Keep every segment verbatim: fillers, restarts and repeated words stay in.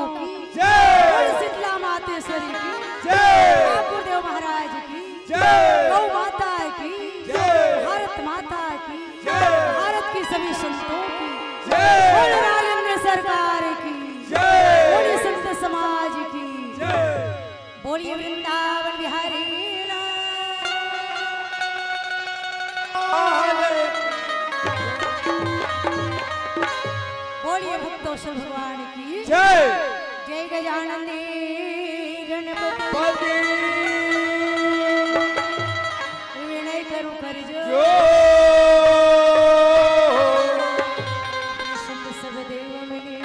की, जय। बोल शीतला मातेश्वरी की, जय। ठाकुर देव महाराज की, जय। गौ माता की, जय। भारत माता की, जय। भारत के सभी संतों की, जय। बोल राजेंद्र सरकार की, जय। बोल संत समाज की, जय। बोलिए वृंदावन बिहारी लाल। बोलिए भक्तवत्सल भगवान की जय। जय गजानन देव गणपति। पति। विनय करूं कर जो। जो। सब देव मिले।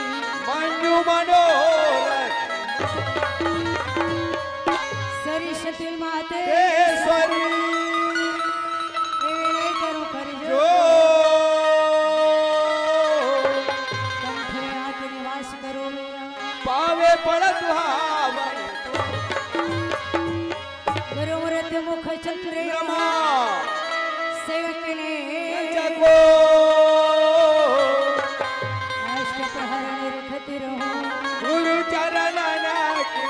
मंजू मनोहर। सरस्वती माते। ईश्वरी। विनय करूं कर जो। जो। कंठ में आके निवास करो मैया। पावे पड़त भावन। गुरु मूरत मुख चंद्रमा। सेवक ने। जगो। अष्ट प्रहर निरखत रहूं। गुरु चरण की।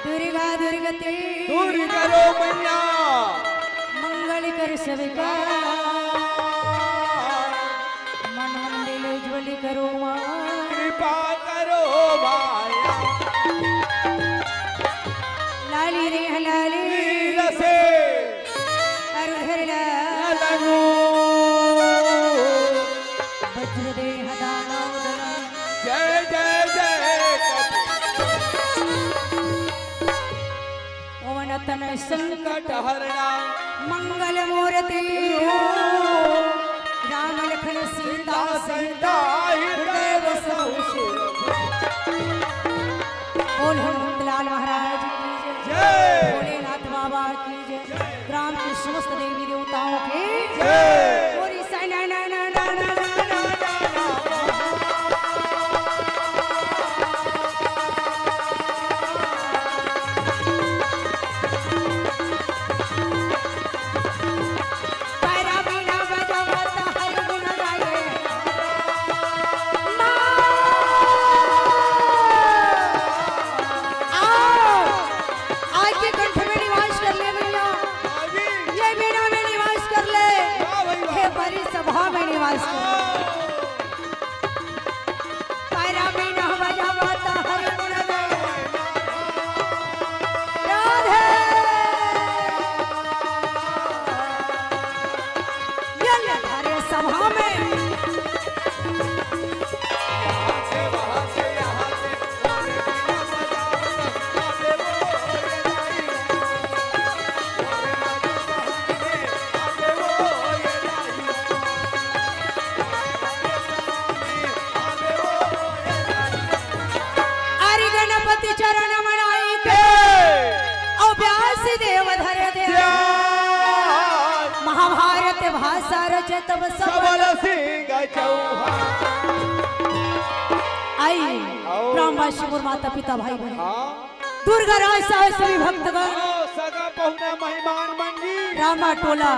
दुर्गा दुर्गति। दूर करो मैया। मंगल कर सबका। मन मंदिर उज्जवल करो माँ। कृपा करो माया। लाली रे लाली। लीला से। अरु धर ला। लगू। वज्र देह दानव दल। जय जय जय। पवन तनय संकट हरणा। मंगल मूरति। राम लखन सीता सहिता। हृदय बसहु सुर। बोल हनुमंत लाल महाराज की जय। जय। भोलेनाथ बाबा की जय। जय। ग्राम के समस्त देवी देवताओं की जय। बोली सा ना ना ना ना ना ना ना ना ना। पैरा बीना बजावत हरि गुण गाए। माँ। आओ। आज के कंठ में निवास कर ले मैया। हाँ जी। ये बीना में निवास कर ले। वाह भाई वाह। हे बड़ी सभा में निवास कर ले। हाँ। पैरा बीना बजावत हरि गुण गाए। राधे। ये ले हरे सभा में। अरे गणपति चरण मनाई के, जय। और व्यास देव धर दे। जय। महाभारत भाषा रचे तब सबल सबल सिंह चौहान। आई आओ। ग्रामवासी मोर माता पिता भाई बहन। हाँ। दुर्गा राज साहब सभी भक्तगण। आओ, सगा पहुना मेहमान मंगी। रामा टोला।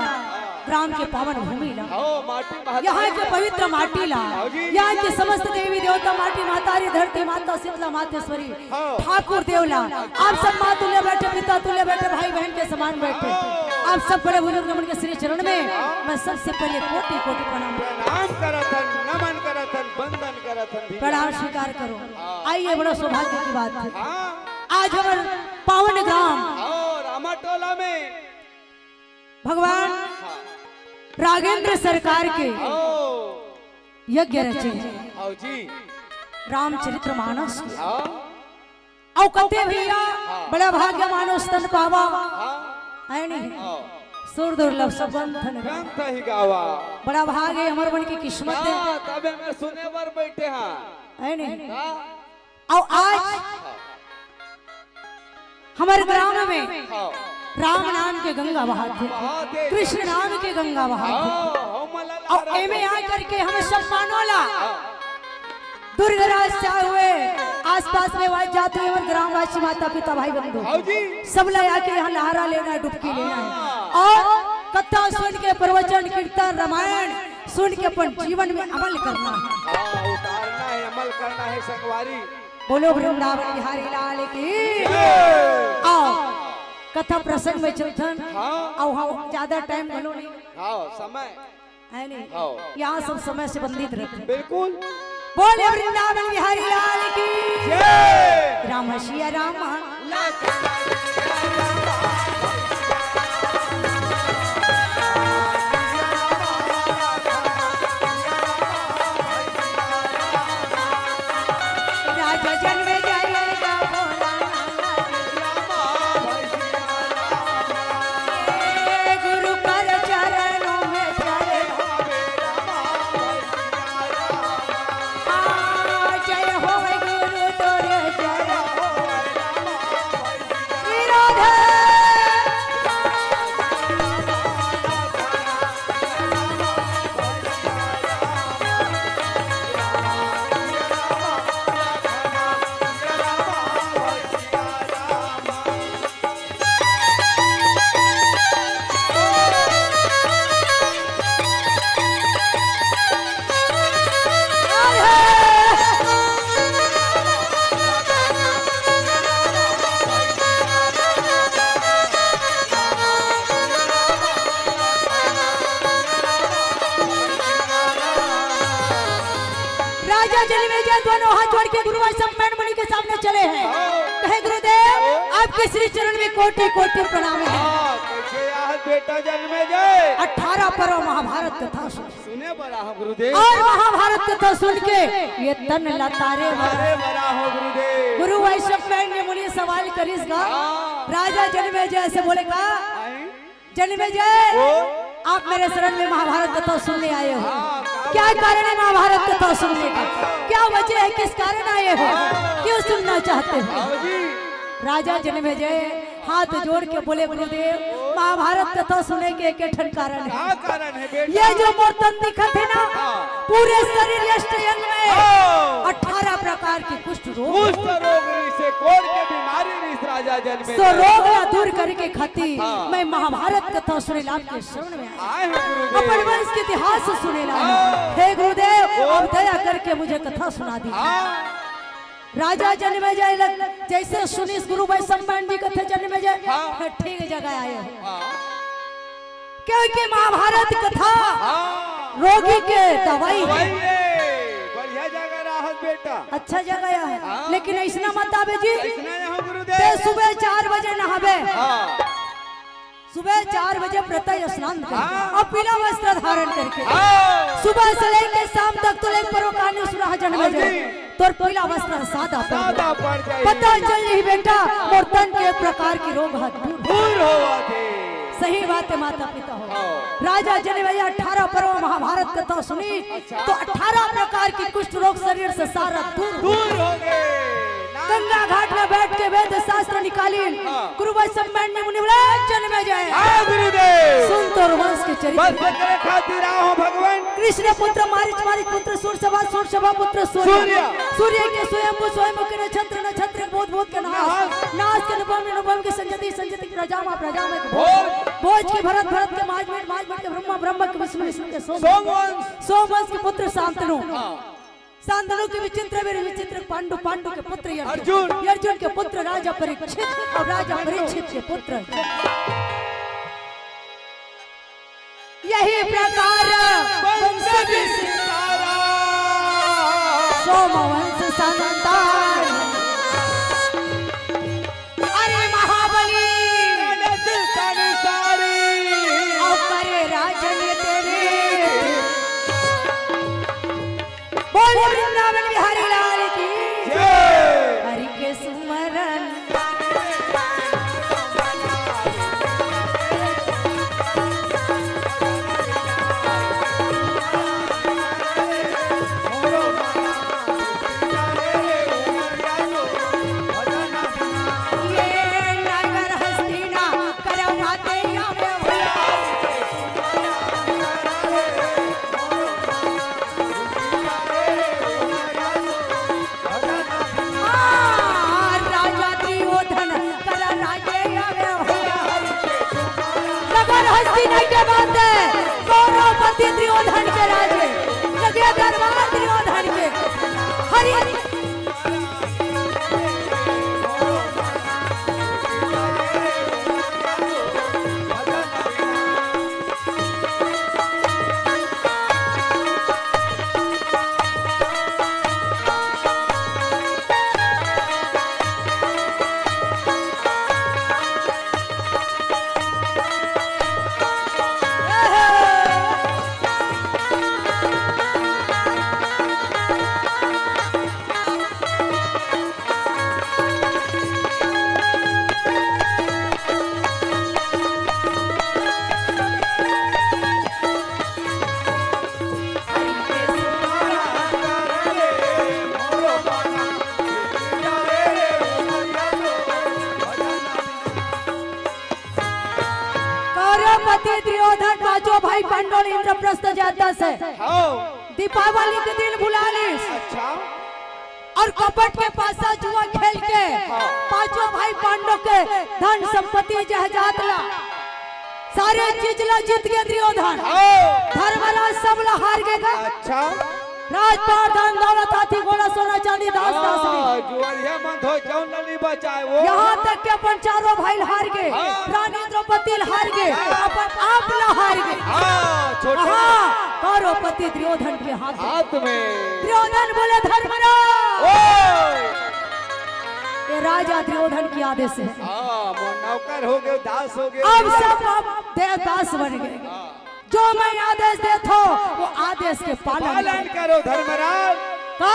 ग्राम के पावन भूमि ला, हाँ, माटी महतारी यहाँ के पवित्र माटी ला, हाँ जी। यहाँ के समस्त देवी देवता, माटी महतारी, धरती माता, शीतला मातेश्वरी, हाँ। ठाकुर देवला, आप सब माँ तुल्य बैठे, पिता तुल्य बैठे, भाई बहन के समान बैठे, हाँ। आप सब बड़े बुजुर्ग मन के श्री चरण में हाँ। मैं सबसे पहले कोटि कोटि प्रणाम। प्रणाम करत हन, नमन करत हन, वंदन करत हन भैया। प्रणाम स्वीकार करो। हाँ। आइए, बड़ा सौभाग्य की बात है। हाँ। आज हमर पावन ग्राम हाँ, रामा टोला में भगवान हाँ। रागेंद्र सरकार के आओ। यज्ञ रचे हैं। आओ जी। रामचरित्र मानस के। आओ। अउ कथे भैया, हाँ। बड़ा भाग्य मानुष तन पावा। हाँ। है नहीं? आओ। सुर दुर्लभ सब ग्रंथ न गावा। ग्रंथ ही गावा। बड़ा भाग है हमर मन की किस्मत है। हाँ, तबे में सुने बर बैठे हाँ। है नहीं? हाँ। अउ आज हमर ग्राम में हाँ। राम नाम के गंगा बहात हे, बहात हे। कृष्ण नाम के गंगा बहात हे। हाँ, हम ला अउ लहरा एमे दो। आ करके हम सब मानो ला। हाँ। दुर्गराज से आए हुए आसपास में वाज जाते हुए हमर ग्रामवासी माता पिता भाई बंधु हाँ जी। सब ला आके यहाँ लहरा लेना है, डुबकी लेना है। हाँ। अउ कथा सुन के प्रवचन कीर्तन रामायण सुन के अपन जीवन में अमल करना है। हाँ, उतारना है, अमल करना है संगवारी। बोलो वृंदावन बिहारी लाल की। जय। आओ, कथा प्रसंग में चलथन। हाँ। आओ, हाँ, ज्यादा टाइम घलो नहीं। हाँ, समय। है नहीं? हाँ। यहाँ सब समय से बंधित रहते। बिल्कुल। बोले वृंदावन बिहारी लाल की। जय। राम सिया राम। राजा जन्म जय। गुरु कर चरणों में चले। जय हो गुरु तोरे जय। राजा जन्मेजय दोनों हाथ जोड़ के गुरु वैष्णव मुनि के सामने चले हैं। कहे, "गुरुदेव, आपके श्री चरण में कोटि कोटि प्रणाम है।" हाँ, कैसे आज बेटा जन्मेजय? अठारह पर्व महाभारत कथा सुन। सुने बड़ा हो गुरुदेव। और महाभारत कथा सुन के ये तन लतारे बड़ा। अरे बड़ा हो गुरुदेव। गुरु वैष्णव मुनि सवाल करिस गा। हाँ। राजा जन्मेजय से बोले का, आए? जन्मेजय, ओ? आप मेरे शरण में महाभारत कथा सुनने आए हो। हाँ, क्या कारण है महाभारत कथा सुनने का? क्या वजह है, किस कारण आए हो, क्यों सुनना चाहते हो? हाँ जी। राजा जन्मेजय हाथ जोड़ के बोले, "गुरुदेव, महाभारत कथा सुने के एक ठन कारण है।" क्या कारण है बेटा? ये जो मोर तन दिखत है ना, हाँ। पूरे शरीर यष्ट अंग में हाँ। अठारह प्रकार के कुष्ठ रोग। कुष्ठ रोग से कोढ़ के बीमारी रहिस राजा जन्मेजय। सो रोग ला दूर करे के खातिर हाँ। मैं महाभारत कथा सुने ला आपके शरण में आए। आए हैं गुरुदेव। अपन वंश के इतिहास सुने ला आए हैं। हाँ। हे गुरुदेव, ओ। अब दया करके मुझे कथा सुना दीजिए। हाँ। राजा जन्मेजय लग जैसे सुनिस गुरु वैशंपायन जी कथे जन्मेजय, हाँ। ठीक जगह आए हो। हाँ। क्योंकि महाभारत कथा हाँ। रोगी के दवाई दवाई है। रे। बढ़िया जगह रहत बेटा। अच्छा जगह आए। हाँ। लेकिन ऐसना मत आबे जी। ऐसना यहाँ गुरुदेव। ते सुबह चार बजे नहाबे। हाँ। सुबह चार बजे प्रातः स्नान करके हाँ। और पीला वस्त्र धारण करके हाँ। सुबह से लेके शाम तक तो एक पर्व कहानी सुना है जन्मेजय। हाँ जी। तोर पीला वस्त्र सादा पड़ सादा पड़ जाए। पता चल रही बेटा, मोर तन के प्रकार की रोग हाथ दूर। दूर होवा थे। सही बात है माता पिता हो। हाँ। राजा जन्मेजय अठारह पर्व महाभारत कथा सुनी, अच्छा। तो अठारह प्रकार की कुष्ठ रोग शरीर से सारा दूर हो दूर गया। हो गए। गंगा घाट में बैठ के वेद शास्त्र निकाली। हाँ। गुरु वैशंपायन जी मुनि बोले, "जन्मेजय।" हाँ गुरुदेव। सुन तोर वंश के चरित्र। बस एकरे खातिर आए हो भगवान। कृष्ण पुत्र मारीच, मारीच पुत्र सूरसभा, सूरसभा पुत्र सूर्य। सूर्य। सूर्य के स्वयंभू, स्वयंभू के नक्षत्र, नक्षत्र के भूत, भूत के नाश। नाश। नाश के नभो में, नभो में के संजति, संजति के प्रजामा, प्रजामा के भोज। भोज। भोज के भरत, भरत के माज में, माज में के ब्रह्मा, ब्रह्मा के विष्णु, विष्णु के सोम। सोमवंश। सोमवंश के पुत्र शांतनु। हाँ। शांतनु के विचित्र वीर, विचित्र पांडु, पांडु के पुत्र अर्जुन। अर्जुन। अर्जुन के पुत्र राजा परीक्षित और राजा परीक्षित के पुत्र अर्जुन। यही प्रकार वंश विस्तारा। सोम वंश संतान। अरे महाबली। गणेश संसारी। और करे राजन तेरे। बोले वृंदावन बिहारी लाल की। जय। हरि के सुमरन। ये नगर हस्तिना करम आते या में भला। आ, राजा दुर्योधन कर राजे आवे हो। नगर हस्तिना के बात है, कौरवपति दुर्योधन के राज दुर्योधन पांचों भाई पांडव इंद्रप्रस्थ जाता से हाँ। दीपावली के दिन बुला लीस। अच्छा। और कपट के पासा जुआ खेल के हाँ। पांचों भाई पांडव के धन संपत्ति जायदाद ला, सारे चीज ला जीत गे दुर्योधन। हाँ। धर्मराज सब ला हार गे गा। अच्छा। राजपाट धन दौलत हाथी घोड़ा सोना चांदी दास दासनी। हाँ, जुअरिया मन धो जौन ला नी बचाए वो। यहाँ तक कि अपन चारों भाई ला हार गे, हाँ। रानी द्रौपदी ला हार गे, हाँ। अपन आप ला हार गे। हाँ, छोटे हाँ, कौरवपति दुर्योधन के हाथ में। हाथ में। दुर्योधन बोले, "धर्मराज, ओए। ये राजा दुर्योधन के आदेश हे। हाँ, मोर नौकर हो गे, दास हो गे। अब सब आप दे-, दास बन गे। हाँ। जो मैं आदेश देत हों, वो आदेश के पालन पालन करो।" करो, धर्मराज। का?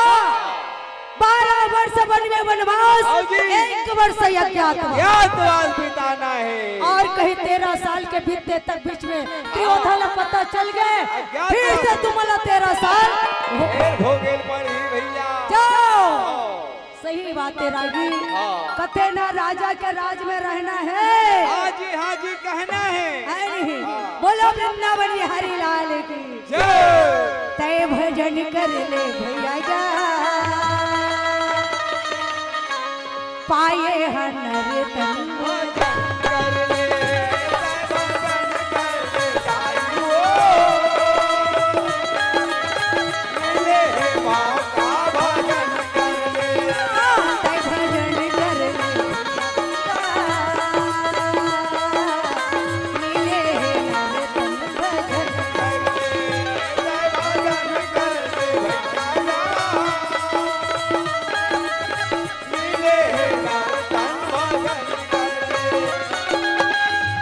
बारह वर्ष वन में वनवास, हाँ जी। एक वर्ष अज्ञातवास। अज्ञातवास बिताना है। और कहीं तेरह साल के बीतते तक बीच में दुर्योधन ला पता चल गे, अज्ञातवास। फिर से तुम्हारा तेरह साल हो-, फिर भोगेल पड़ी भैया। जाओ। सही बात हे रागी। हाँ। कथे ना राजा के राज में रहना हे। हाँ जी, हाँ जी, कहना हे। है नहीं? हाँ। बोलो वृंदावन बिहारी लाल की। जय। तै भजन कर ले भैया जा, पाए हन नर तन। भजन कर ले, तै भजन कर ले, भाई हो। मिले हे माँ का भजन कर ले। तै भजन कर ले। मिले हे नर तन भजन।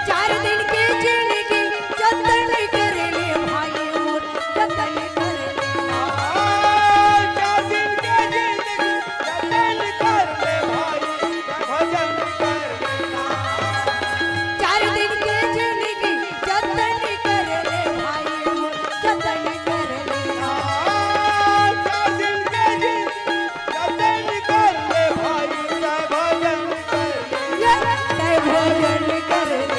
चार दिन के जिंदगी जतन कर ले भाई मोर, जतन कर ले। चार दिन के जिंदगी जतन कर ले भाई, भजन कर ले। चार दिन के जिंदगी जतन कर ले भाई, जतन कर ले। चार दिन के जिंदगी जतन कर ले भाई, जय भजन कर ले। ये जय भजन कर ले।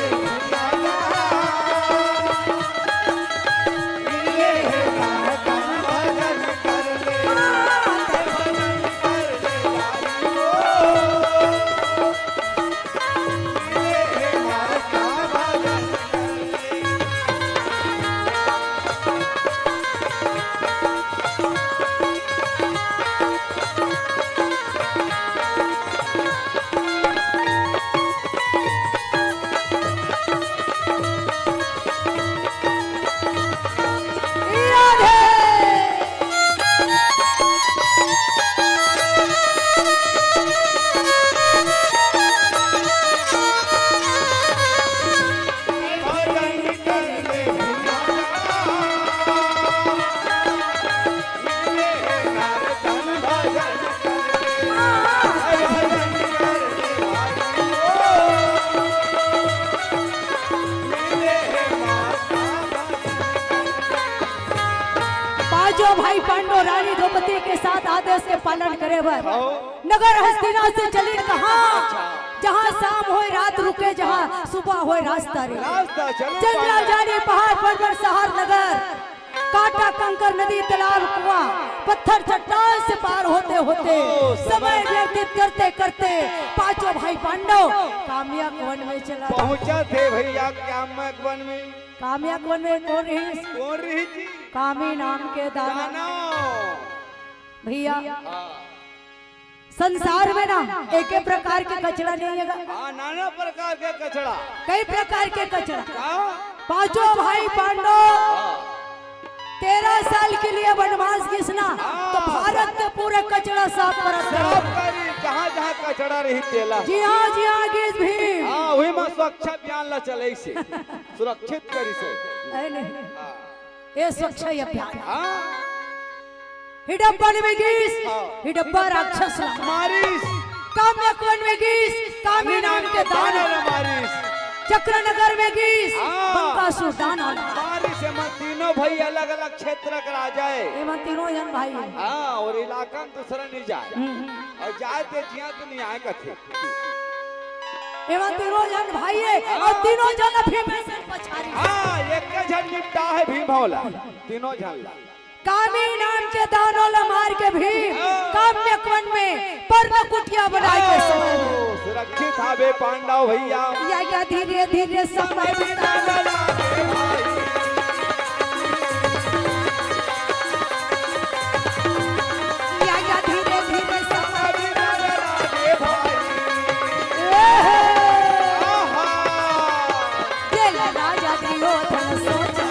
पांचों भाई पांडव रानी द्रौपदी के साथ आदेश के पालन करे बर हाँ। नगर हस्तिना से चलिन कहाँ? जहाँ शाम होय रात रुके, जहाँ सुबह होय रास्ता रे। रास्ता चले चंद्रा पाए। जानी पहाड़ पर्वत शहर नगर, कांटा कंकर नदी तालाब कुआं, पत्थर चट्टान से पार होते होते, ओ, समय समय व्यतीत करते करते पांचों भाई पांडव काम्यक वन में चला। पहुंचा थे भैया काम्यक वन में। काम्यक वन में कौन रहिस? कौन रहिस जी? कामी नाम के दानव। दानव। भैया, हाँ। संसार में ना एक एक प्रकार के कचरा नहीं हे गा। हाँ, नाना प्रकार के कचरा। कई प्रकार के कचरा। हाँ। पांचों भाई पांडव हाँ। तेरह साल के लिए वनवास गिस ना, हाँ। तो भारत के पूरे कचरा साफ करत साफ रहे। करी, जहाँ जहाँ कचरा रही तेला। जी हाँ, जी हाँ, गिस भी। हाँ, वही में स्वच्छ अभियान ला चले से सुरक्षित करी से। है नहीं? हाँ। ये स्वच्छ अभियान। हाँ। हिडब्बा में गिस, हाँ। हिडब्बा राक्षस ला। मारिस। काम्यक वन में गिस, कामी नाम के दानव ला मारिस। चक्रनगर में गिस, हाँ। बंकासुर दानव ला। मारिस, एमन तीनों भाई अलग-अलग क्षेत्र के राजा हे। एमन तीनों जन भाई हे। हाँ, और इलाका में दूसरा नहीं जाए। हम्म, हम्म। और जाए ते जिया तो नहीं आए कथे। एमा तीनों झन भाई हे अउ तीनों झन ला भीम अइसन पछारी। हाँ, एक झन निपटा हे भीम भौला, तीनों झन ला। कामी नाम के दानव ला मार के भीम काम्य वन में पर्ण कुटिया बनाय के समय में सुरक्षित हावे पांडव भैया। या, या धीरे धीरे समय बिताना लागे भाई। या, या धीरे धीरे समय बिताना लागे भाई। आहा। जेला राजा दुर्योधन सोचे।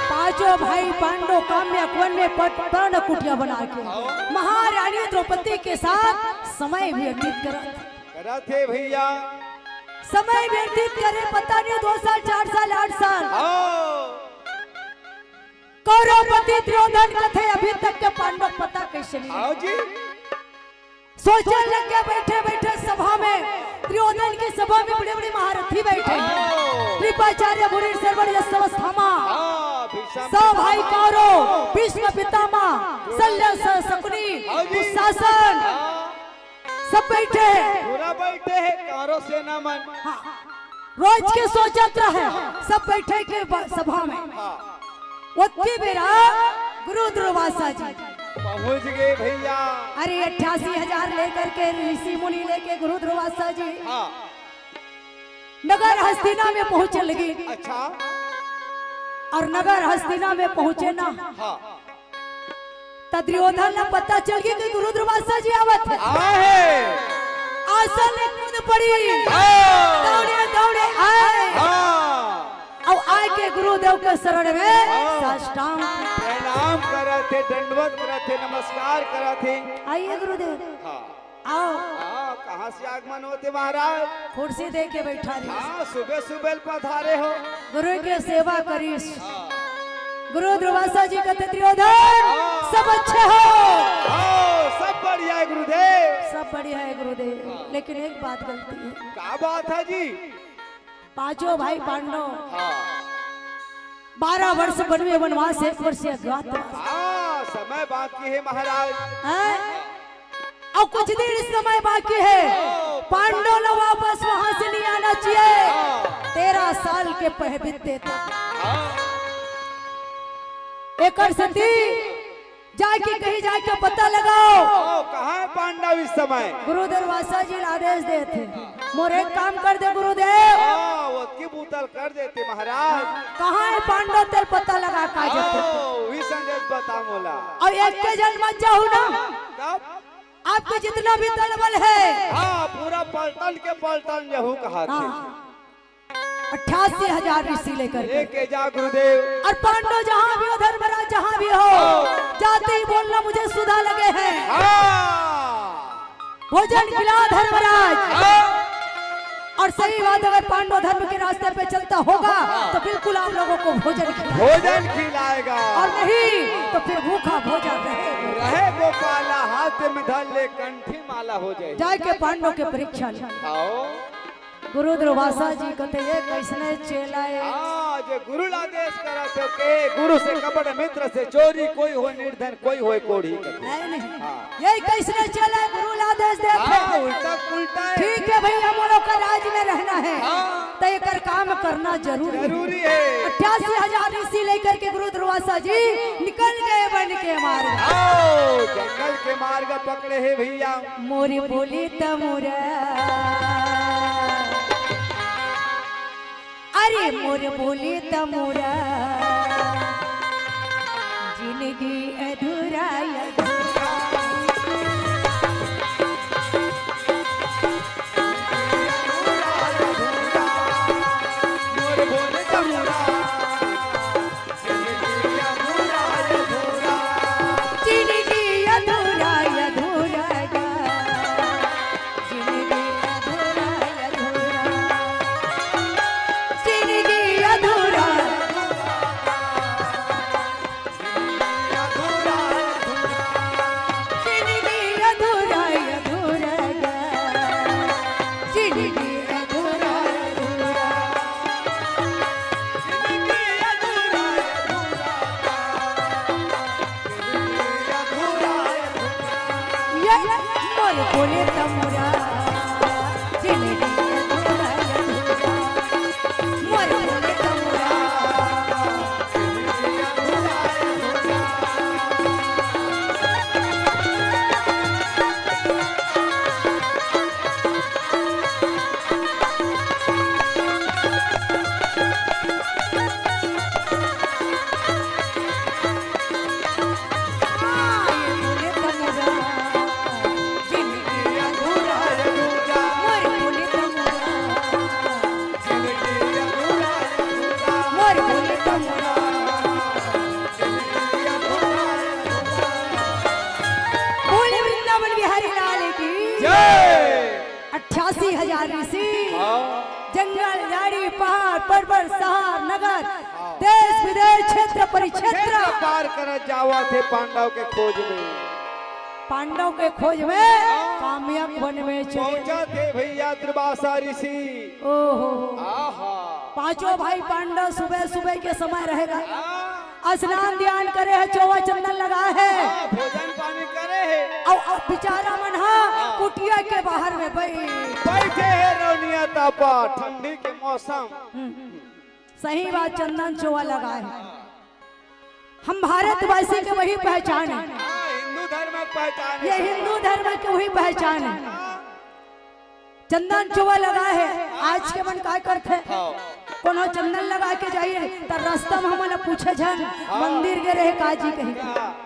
पांचों भाई पांडव काम्य वन में पट-, पर्ण कुटिया बना के महारानी द्रौपदी के साथ समय व्यतीत करत। करत हे भैया। समय व्यतीत करे, पता नहीं दो साल, चार साल, आठ साल। हाँ। कौरवपति दुर्योधन कथे, अभी तक के पांडव पता कैसे नहीं? हाँ जी। सोचे लग गया बैठे बैठे सभा में, दुर्योधन की सभा में बड़े बड़े महारथी बैठे हैं। हाँ। कृपाचार्य गुरु श्रवण यशवस्थामा। हाँ, भीष्म सब भाई पितामह। कौरव, भीष्म पितामह, शल्य स-, शकुनि, हाँ जी। दुशासन, हाँ। सब बैठे हैं। पूरा बैठे हैं, कौरव सेना मन। हाँ। रोज के सोचत रहे, सब बैठे के ब-, सभा में। हाँ। ओतकी बेरा गुरु दुर्वासा जी। पहुंच गए भैया। अरे, अट्ठासी हजार लेकर के ऋषि मुनि लेके गुरु दुर्वासा जी हाँ। नगर हस्तिना में पहुंचे लगी। अच्छा। और नगर हस्तिना में पहुंचे ना, हाँ। त दुर्योधन ला पता चल गया कि गुरु दुर्वासा जी आवत हे। आए। आसन ले कूद पड़ी। हाँ। दौड़े दौड़े आए। हाँ। अउ आय के गुरुदेव के शरण में हाँ। साष्टांग प्रणाम करत हे, दंडवत करत हे, नमस्कार करत हे। आइए गुरुदेव। हाँ। आओ। हाँ, कहाँ से आगमन होत हे महाराज? कुर्सी दे के बैठा रही। हाँ, सुबह सुबह पधारे हो। गुरु के सेवा करीस। हाँ। गुरु दुर्वासा जी कथे, दुर्योधन, हाँ। सब अच्छे हो? हाँ, सब बढ़िया है गुरुदेव। सब बढ़िया है गुरुदेव, लेकिन एक बात गलती है। का बात है जी? पांचों भाई पांडव हाँ। बारह वर्ष वन में वनवास, एक वर्ष अज्ञातवास। हाँ, समय बाकी है महाराज। हैं? अउ कुछ दिन समय बाकी है। पांडव ला वापस वहां से नहीं आना चाहिए। हाँ। तेरह साल के पह बीते तक। हाँ। एकर सेती जाके कहीं जाके पता लगाओ। हाँ, कहाँ है पांडव इस समय? गुरु दुर्वासा जी ला आदेश देथे, मोर एक काम कर दे गुरुदेव। हाँ, ओतकी बूता ल कर देते महाराज। कहाँ है पांडव, तेला पता लगा का जथे। हाँ, वही संदेश बता मोला। अउ एक के झन मत जाहू ना। कब? आपके जितना भी दल बल है। हाँ, पूरा पलटन के पलटन जाहू कहा थे। हाँ। अट्ठासी हजार ऋषि लेकर के। लेके जा गुरुदेव। और पांडव जहाँ भी हो, धर्मराज जहाँ भी हो, हाँ। जाते ही बोलना, मुझे सुधा लगे हैं। हाँ। भोजन खिला धर्मराज। हाँ। और सही बात, अगर पांडव धर्म के रास्ते पे चलता होगा, हाँ। तो बिल्कुल आप लोगों को भोजन खिलाएगा। भोजन खिलाएगा। और नहीं तो फिर भूखा भोजन रहेगा। रहे गोपाला, हाथ में धर ले, कंठी माला हो जाए। जाके पांडव के परीक्षा ले। आओ। गुरु दुर्वासा जी कथे, ये कइसने चेला ए? हाँ, जे गुरु ला आदेश करत हे के, गुरु से कपट, मित्र से चोरी, कोई होय निर्धन, कोई होय कोढ़ी कथे। है नहीं? हाँ। ये कइसने चेला ए, गुरु ला आदेश देत हे? हाँ, उल्टा पुल्टा है। ठीक है भैया, हम लोग का राज में रहना है। हाँ। तो एकर काम करना जरूरी है। जरूरी है। अट्ठासी हजार ऋषि लेकर के गुरु दुर्वासा जी निकल गए वन के मार्ग। आओ, जंगल के मार्ग पकड़े हे भैया। मोर बोली त मोरा, अरे मोर बोली त मोरा, जिंदगी अधूरा अधूरा। मोर बोले तमुरा, जिंदगी अधूरा अधूरा। मोर बोले तमुरा। बोले वृंदावन बिहारी लाल की। जय। अट्ठासी हजार ऋषि, हाँ। जंगल, झाड़ी, पहाड़, पर्वत, शहर, नगर, हाँ। देश, विदेश, क्षेत्र, परिक्षेत्र। क्षेत्र पार करत जावत हे पांडव के खोज में। पांडव के खोज में, हाँ। काम्यक वन में चले। पहुंचत हे भैया दुर्वासा ऋषि। ओहो। आहा। पांचों भाई पांडव सुबह सुबह के समय रहेगा। हाँ। स्नान ध्यान करे हे, चौवा चंदन लगाए हे। हाँ, भोजन पानी करे हे। अउ, अउ बेचारा मन हा हाँ। कुटिया के बाहर में बैठ। बैठे हे रौनिया तापा, ठंडी के मौसम। हम्म, हम्म। सही बात, चंदन चौवा लगाए हे। हम भारतवासी के वही पहचान हे। हाँ, हिंदू धर्म के पहचान हे। ये हिंदू धर्म के वही पहचान हे। हाँ। चंदन चौवा लगाए हे, आज के मन का करथे? हाँ। कोनो चंदन लगा के जाही, त रस्ता में हमन ला पूछे झन, हाँ। मंदिर गे रहे का जी कही। हाँ।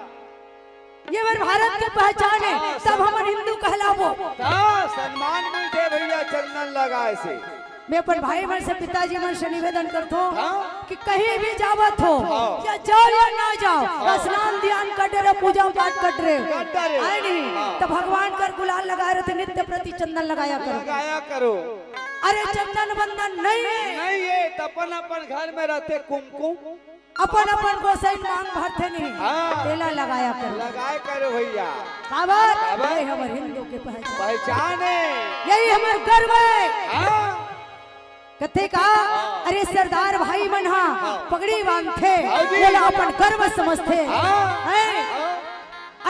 ये हमर भारत के पहचान हे, हाँ, तब सम-, हमन हिंदू कहलाबो। हाँ, सम्मान मिलथे भैया चंदन लगाए से। मैं अपन भाई मन से, पिताजी मन से निवेदन करथों हाँ। कि कहीं भी जावत हो, हाँ। या जाओ या ना जाओ, हाँ। स्नान ध्यान कर डरे, पूजा पाठ कर डरे, कर डरे। आए नहीं, हाँ। तो भगवान कर गुलाल लगाए रहिथे, नित्य प्रति चंदन लगाया करो। लगाया करो। अरे चंदन बंदन नहीं हे। नहीं हे, त अपन अपन घर में रहिथे कुमकुम। अपन अपन गोसाई मांग भरथे नहीं, हाँ। तेला लगाया करो। लगाया करो भैया। काबर? काबर? यही हमर हिंदू के पहचान। पहचान हे। यही हमर गर्व हे। हाँ। कथे का? हाँ। अरे सरदार भाई मन हा हाँ। पगड़ी बांधथे, हाँ जी। ओला अपन गर्व समझथे। हाँ। हैं? हाँ।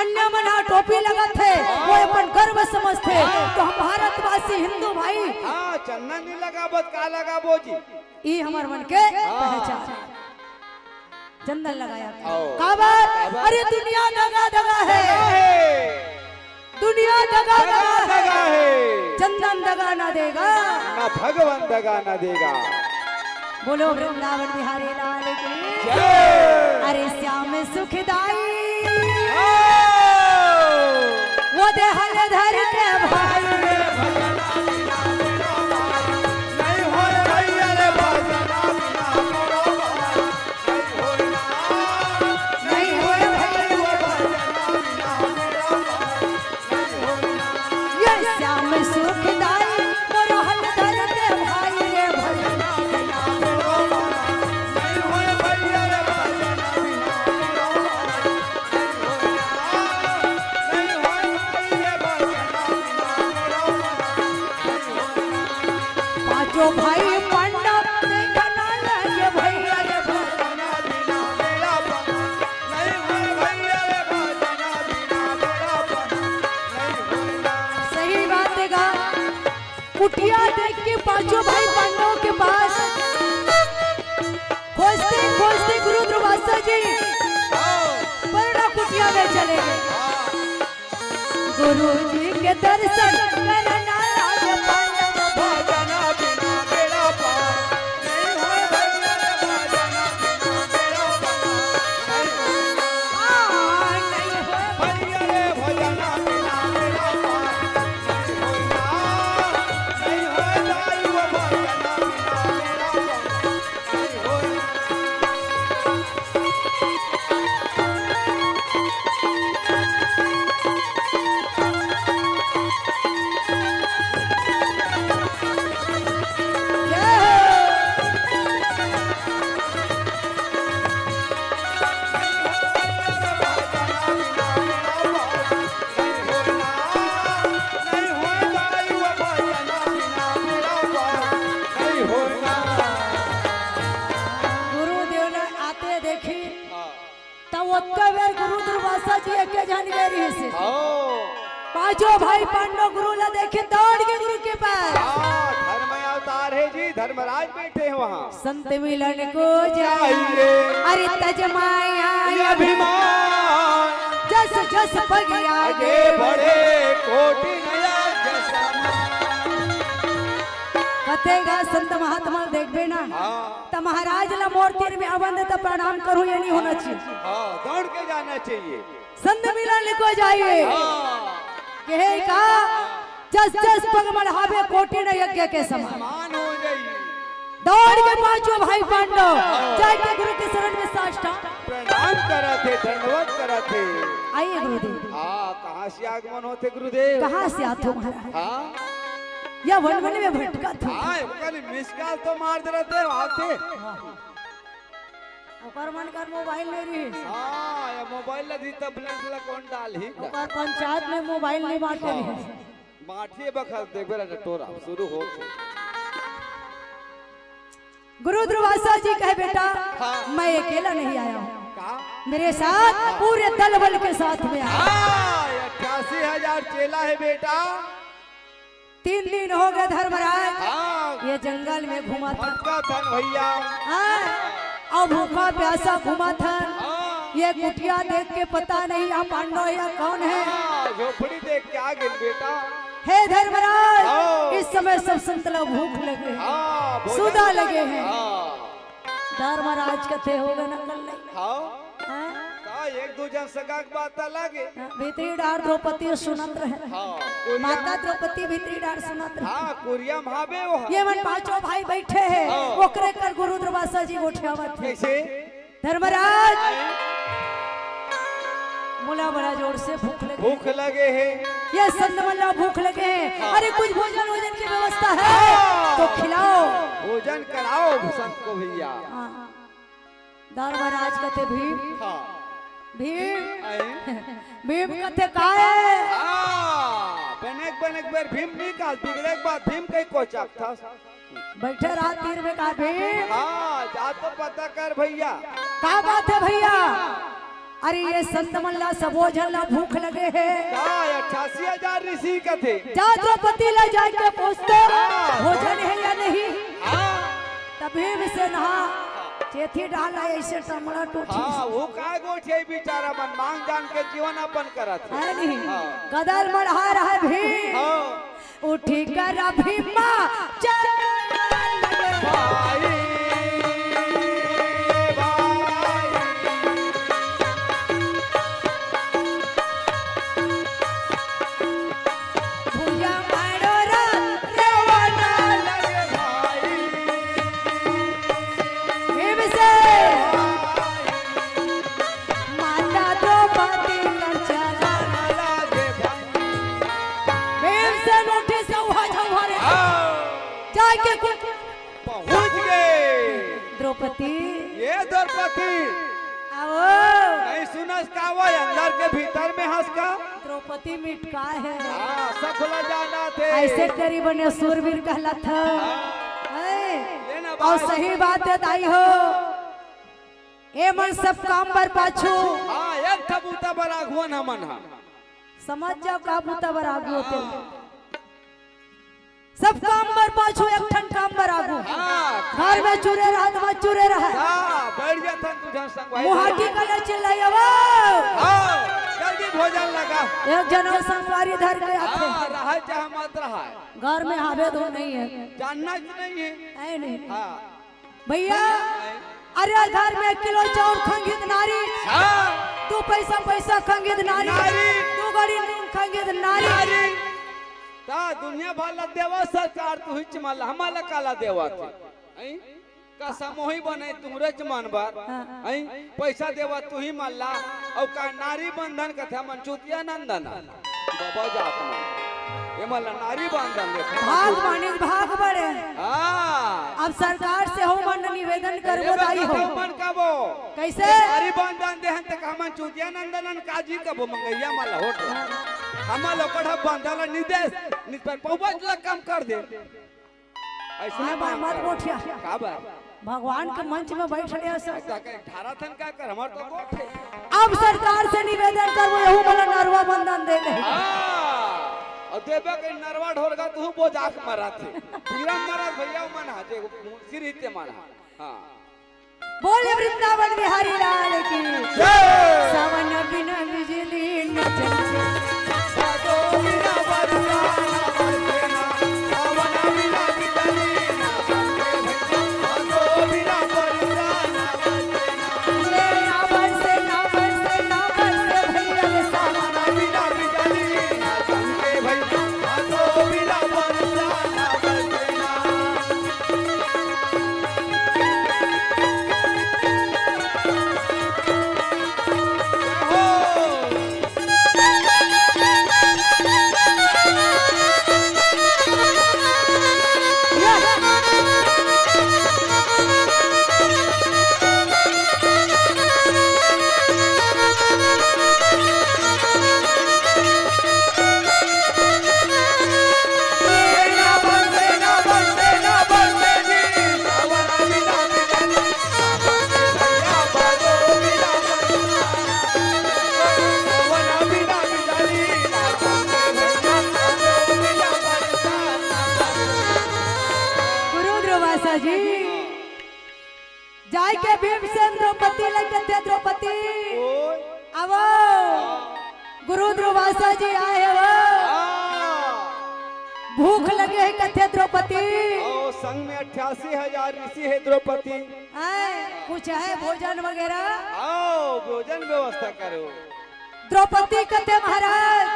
अन्य मन हा टोपी लगाथे, हाँ। वो अपन गर्व समझथे। हाँ। तो हम भारतवासी हिंदू भाई। हाँ, चंदन नहीं लगाबो त का लगाबो जी? ई हमर मन के हाँ। पहचान। चंदन लगाया। आओ। काबर? काबर? अरे दुनिया दगा दगा हे। दगा हे। दुनिया दगा दगा दगा हे। दगा हे। चंदन दगा ना देगा। ना भगवान दगा ना देगा। बोलो वृंदावन बिहारी लाल की। जय। अरे श्याम सुखदाई। आओ। वो दे हल धर के भाई। नहीं होय भैया रे भजना बिना बरोबर। ये श्याम सुखदाई, मोर हल धर के भाई रे भजना। पांचों भाई पांडव देखना लगे भैया रे भजना। सही बात हे गा। कुटिया देख के पांचों भाई पांडवों के पास खोजते खोजते गुरु दुर्वासा जी परना कुटिया में चले गए। गुरु जी के दर्शन करना लागे पांडव। भजना बिना बेड़ा पार। नहीं होय भैया रे भजना बिना बेड़ा पार। नहीं होय। हाँ, नहीं होय। भैया रे भजना बिना बेड़ा पार। नहीं होय ना, नहीं होय दाई वो भजना बिना बेड़ा पार। जो भाई पांडव गुरु ला देखे, दौड़ के गुरु के पास। हाँ, धर्म अवतार है जी, धर्मराज बैठे हैं वहाँ। संत मिलन को जाइए। जाइए। अरे तजमाया ये अभिमान। जस जस पग आगे आगे बढ़े। कोटि नया जस। कतेगा संत महात्मा देखबे ना, हाँ। त महाराज ला मोर तीर में आवन दे त प्रणाम करूँ, ये नहीं होना चाहिए। हाँ, दौड़ के जाना चाहिए। संत मिलन को जाइए। हाँ। कहे का, जस जस पग मढ़ावे कोटि न यज्ञ के समान। समान हो जाइए। दौड़ के पांचों भाई पांडव जाके गुरु के शरण में साष्टांग प्रणाम करत हे, दंडवत करत हे। आइए गुरुदेव। हाँ, कहाँ से आगमन होथे गुरुदेव? कहाँ से आथो महाराज? हाँ। या वन वन में भटकत हो। हाँ, ओकर miss call तो मार दे रहते, आते। ओकर मन कर मोबाइल नहीं रही। हाँ, ये मोबाइल ला दी तब link ला कौन डालही? ओकर पंचायत में मोबाइल नहीं बांटे रही। हाँ, बांटिए बखत देखबे ला टटोरा शुरू हो। गुरु दुर्वासा जी कहे, "बेटा, हाँ। मैं अकेला नहीं आया हूँ। का? मेरे साथ पूरे दल बल के साथ में आया।" हाँ, ये अट्ठासी हजार चेला है बेटा। तीन दिन हो गए धर्मराज, हाँ। ये जंगल में घूमत हन। भटकत हन भैया। हाँ, अउ भूखा प्यासा घूमत हन। हाँ। ये कुटिया देख के पता नहीं ये पांडव या कौन है। हाँ, झोपड़ी देख के आ गए बेटा। हे धर्मराज, हाँ। इस समय सब संत लोग भूख लगे हैं, हाँ, भोजन सुधा लगे हैं। हाँ। धर्मराज कथे होगे न कल नहीं। हाँ। हाँ? का एक दू जन सगा के बात अलग है। हाँ, भीतरी डार द्रौपदी सुनत रहे। हाँ, कुरिया माता द्रौपदी भीतरी डार सुनत रहे। हाँ, कुरिया में हावे वो। ये मन पांचों भाई बैठे हैं, हाँ। ओकरे कर गुरु दुर्वासा जी गोठियावत है। कैसे? धर्मराज, मोला बड़ा जोर से भूख लगे। भूख लगे है। ये संत मन ला भूख लगे है। हाँ। अरे कुछ भोजन वोजन की व्यवस्था है हाँ। तो खिलाओ। भोजन कराओ संत को भैया। हाँ। धर्मराज कथे भीम। हाँ। भीम। आए। भीम कथे काय? हाँ, बनेक बनेक बेर भीम नहीं कहा, बिगड़े के बाद भीम कहीं कोचक था। बैठे रहा तीर में का भीम। हाँ, जा तो पता कर भैया। का बात है भैया? अरे ये संत मन ला सबो झन ला भूख लगे है। का अट्ठासी हजार ऋषि कथे? जा द्रौपदी ला जाके पूछते हाँ। भोजन है या नहीं? हाँ। तभी भी से नहा चेथी डाला ऐसे टमड़ा टूटी। हाँ, वो का गोठे बेचारा मन मांग जान के जीवन अपन करत है। है नहीं? हाँ। कदर मढ़ा रहा भी। हाँ। उठी कर भीमा चल भाई, भाई। भुजा मारो रा रवाना लगे भाई। भीम से माता द्रौपदी लड़ चला। भीमसेन उठी से उहा झौहा रे। हाँ। जाके कुछ पहुंच गए। द्रौपदी। ये द्रौपदी। आओ। नहीं सुनस का वो अंदर के भीतर में हंस का? द्रौपदी मिटका है। हाँ, सफल जाना थे। ऐसे करी बने सूरवीर कहला था। हाँ। है। ये ना और बात सही बात है दाई हो। ए मन सब काम बर पाछू। हाँ, एक ठा बूता बर आगुअन हमन हा। समझ जाओ का बूता बर आगू होते। सब काम बर पाछू एक ठन काम बर आगू। हाँ। घर में चुरे रहत मत चुरे रहा। हाँ, बैठ जाथन तू जन संगवारी। मुहाटी कलर चिल्लाई अब। हाँ, जल्दी भोजन लगा। एक जनो संगवारी धर के आथे। हाँ, रहा चाहे मत रहा। घर में हावे धो नहीं है। जानना ही नहीं है। है नहीं। हाँ। भैया, अरे घर में एक किलो चाउर खंगित नारी, हाँ। दू पैसा पैसा खंगित नारी, नारी। दू गड़ी नून खंगित नारी। नारी। ता दुनिया भर ला देवा सरकार, तू हिच माला, हमारा काला देवा थे। हैं? का समोही बने तुमरे च मन बर। हाँ। हैं? पैसा देवा तू ही माला, और का नारी बंधन कथे मन चुतिया नंदन। बाबा जात मन। ये मन ला नारी बांधन दे। भाग मानिक भाग बड़े। हाँ। अब सरकार से हो मन निवेदन करबो दाई हो। मन कबो। कैसे? नारी बांधन दे हन त का मन चुतिया नंदन काजी कबो मंगैया मन ला होट। हाँ। हम लोग कड़ा बांधन ला निदेश, नित पर पहुंच ला कम कर दे। ऐसने हाँ, बात मत कर। गोठिया। का बात? भगवान के मंच में बैठ रहे हैं सब। ऐसा कहे, ढारा थन का कर, हमार तो गोठ है। अब सरकार से निवेदन करबो, यहू मन ला नरवा बंधन दे दे। हाँ। एबे के नरवा ढोरगा तू बोजाक मरा थे। पीरा मरा भैया मन हा, जे सिर हिते मन हा। हाँ। बोले वृंदावन बिहारी लाल की। जय। सावन बिना बिजली न चमके। भादो बिना बरसा न बरसे ना। सावन बिना बिजली न चमके भैया। भादो बिना बरसा न बरसे ना। ले ना बरसे, ना बरसे, ना बरसे भैया रे सावन। सावन बिना बिजली न चमके भैया। भादो बिना बरसा न बरसे ना। गुरु दुर्वासा जी, जाय के भीमसेन द्रौपदी ल कथे, द्रौपदी, ओए। आवो। गुरु दुर्वासा जी आए हे वो। हाँ। भूख लगे हे कथे द्रौपदी। आओ, संग में अट्ठासी हजार ऋषि हे द्रौपदी। आए, कुछ है भोजन वगैरह? आओ, भोजन व्यवस्था करो। द्रौपदी कथे महाराज,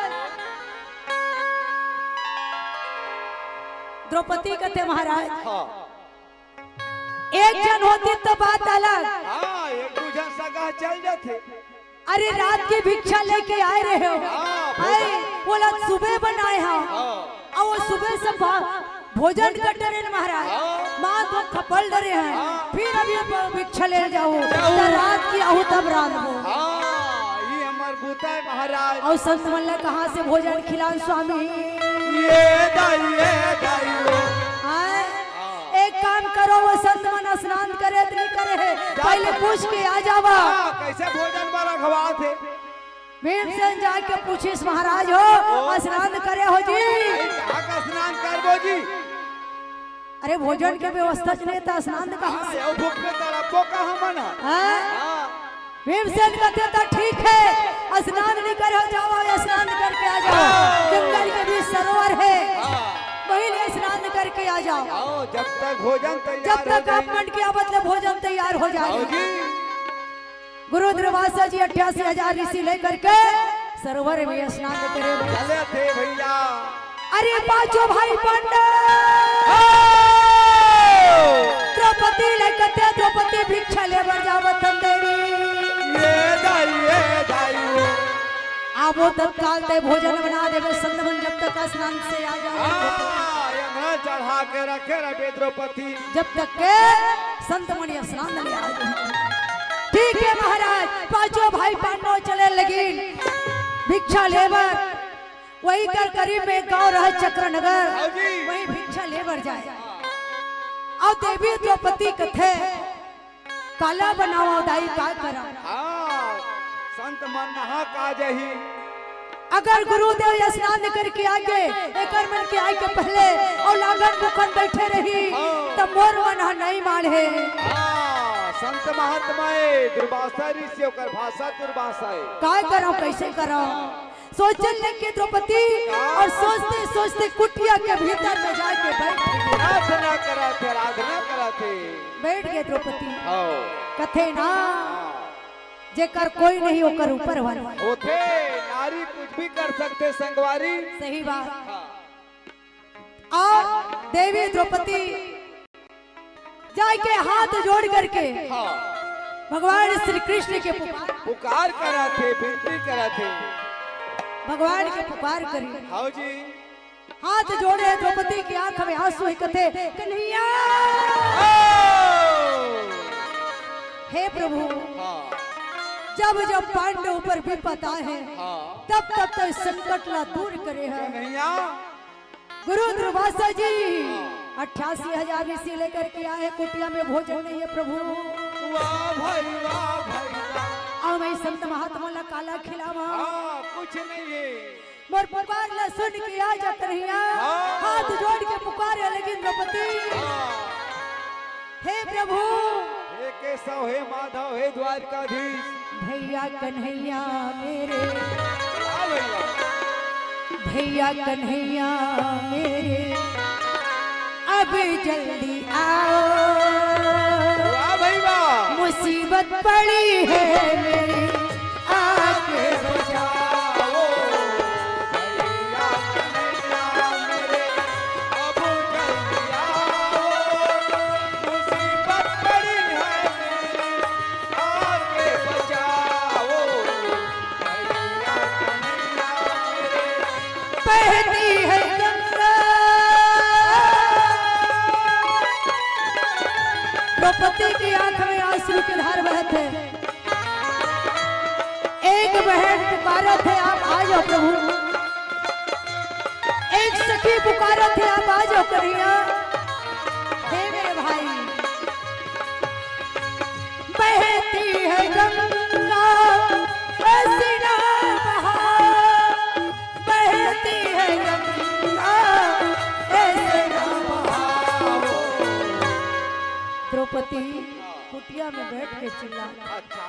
द्रौपदी कथे महाराज। हाँ। एक झन होतिस त बात अलग। हाँ, एक दू झन सगा चल जाथे। अरे, रात के भिक्षा लेके आए रहे हो। हाँ, भाई, भोजन। ओला सुबह बनाए हा। हाँ। अउ वो सुबह से भा-, भोजन कर डरे न महाराज। हाँ। माँ तो खपल डरे हैं। हाँ। फिर अभी ब-, भिक्षा ले जाओ। जाओ। त रात की आहू तब रांधबो। हाँ, ये हमर बूता है महाराज। अउ संत मन ला कहाँ से भोजन खिलान स्वामी? ये दाई, ये दाई वो। हाँ। हाँ। एक काम करो, वो संत मन स्नान करे त नहीं करे हे, जाओ। पहले पूछ के आ जावा। हाँ, कैसे भोजन बर रखवाथे? भीमसेन जाके पूछिस, महाराज हो, ओ। स्नान करे हो जी? अरे, कहाँ का स्नान करबो जी? अरे, भोजन के व्यवस्था च नहीं त स्नान कहाँ से? हाँ, ये भूख में तड़पबो कहाँ मन? हाँ? हाँ। भीमसेन कथे त ठीक है, स्नान नहीं करे हो, जाओ, स्नान करके आ जाओ। हाँ। जंगल के बीच सरोवर है, हाँ। वहीं ले स्नान करके आ जाओ। आओ, जब तक भोजन तैयार जब हो तक जाए। आप मन के आवत ले भोजन तैयार हो जाए। आओ जी। गुरु दुर्वासा जी अट्ठासी हजार ऋषि लेकर के सरोवर में स्नान करे। चले थे भैया। अरे पांचों भाई पांडव। हो! द्रौपदी ले कथे, द्रौपदी भिक्षा ले बर जावत हन देवी। ये दाई, ये दाई वो। आबो तत्काल ते भोजन बना देबे, संत मन जब तक स्नान से आ जाए। हाँ, यमराज चढ़ा के रखे रहे द्रौपदी। जब तक के संत मन स्नान ले आ जाए। ठीक है महाराज, पांचों भाई पांडव चले लगिन भिक्षा लेबर। वही कर करीब में एक गांव रहे चक्रनगर, हाँ जी। वही भिक्षा लेबर जाए। अउ देवी द्रौपदी कथे, काला बनावा दाई का करा? हाँ, संत मन नहा का जही। अगर गुरुदेव स्नान करके आके, एकर मन के आए के पहले अउ लांघन भूखन बैठे रही, हाँ। त मोर मन ह नहीं माढ़े। हाँ, संत महात्मा ए, दुर्वासा ऋषि, ओकर भाषा दुर्वासा ए। का करव, कैसे करव? सोचन लगे द्रौपदी अउ सोचते सोचते कुटिया के भीतर में जाके बैठ गे। आराधना करत हे, आराधना करत हे। बैठ गे द्रौपदी। हाँ। कथे ना, हाँ। जेकर कोई नहीं ओकर ऊपर वाला। होथे, नारी कुछ भी कर सकथे संगवारी। सही बात। हाँ। अउ देवी द्रौपदी जाके हाथ जोड़ करके हाँ। भगवान श्री कृष्ण के पुकार, पुकार करत हे, विनती करत हे। भगवान के पुकार करी। हाँ जी। हाथ जोड़े द्रौपदी की आंख में आंसू हे, कथे, "कन्हैया, ओ! हे प्रभु, हाँ। जब जब पांडव ऊपर विपत आए हे, हाँ। तब तब तो संकट ला दूर करे हे।" कन्हैया, गुरु दुर्वासा जी अट्ठासी हजार ऋषि लेकर के आए हे, कुटिया में भोजन नहीं हे प्रभु। वाह भाई, वाह भाई, वाह। अउ मैं संत महात्मा ला काला खिलावा। हाँ, कुछ नहीं है। मोर पुकार ला सुन के आ जा कन्हैया। हाँ। हाथ जोड़ के पुकार है लेकिन द्रौपदी। हाँ। हे प्रभु। हे केशव, हे माधव, हे द्वारकाधीश। भैया कन्हैया मेरे। वाह भैया। भैया कन्हैया मेरे, अब जल्दी आओ। वाह भाई वाह। मुसीबत पड़ी है मेरी, आके बचाओ। भैया कन्हैया मेरे, अब जल्दी आओ। मुसीबत पड़ी है मेरी, आके बचाओ। भैया कन्हैया मेरे, बहती है गंगा। द्रौपदी की आंख में आंसू की धार बहत है। एक बहन पुकारत है, आप आ जाओ प्रभु। एक सखी पुकारत है, आप आ जाओ कन्हैया। हे मेरे भाई, बहती है गंगा ऐसी ना बहाओ, बहती है गंगा ऐसी ना बहाओ। द्रौपदी कुटिया में बैठ के चिल्ला, अच्छा।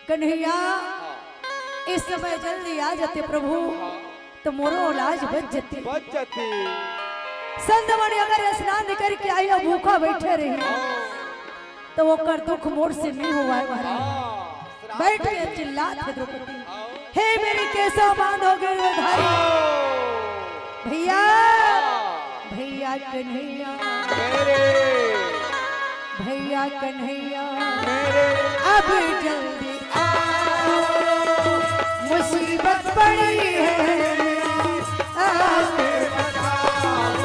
कन्हैया, हाँ। इस समय जल्दी आ जाते प्रभु, हाँ। तो मोरो लाज बच जाती। बच जाती। संतमणि अगर स्नान करके आई और भूखा बैठे रही, हाँ। तो ओकर दुख मोर से नहीं हुआ है महाराज। हाँ, श्राप बैठ के चिल्लात है द्रौपदी, हाँ। हे मेरे केशव बांधो गिरधारी। हाँ। भैया, हाँ। भैया कन्हैया मेरे। भैया कन्हैया मेरे। अब जल्दी आओ, मुसीबत पड़ी है मेरी, आके बचाओ।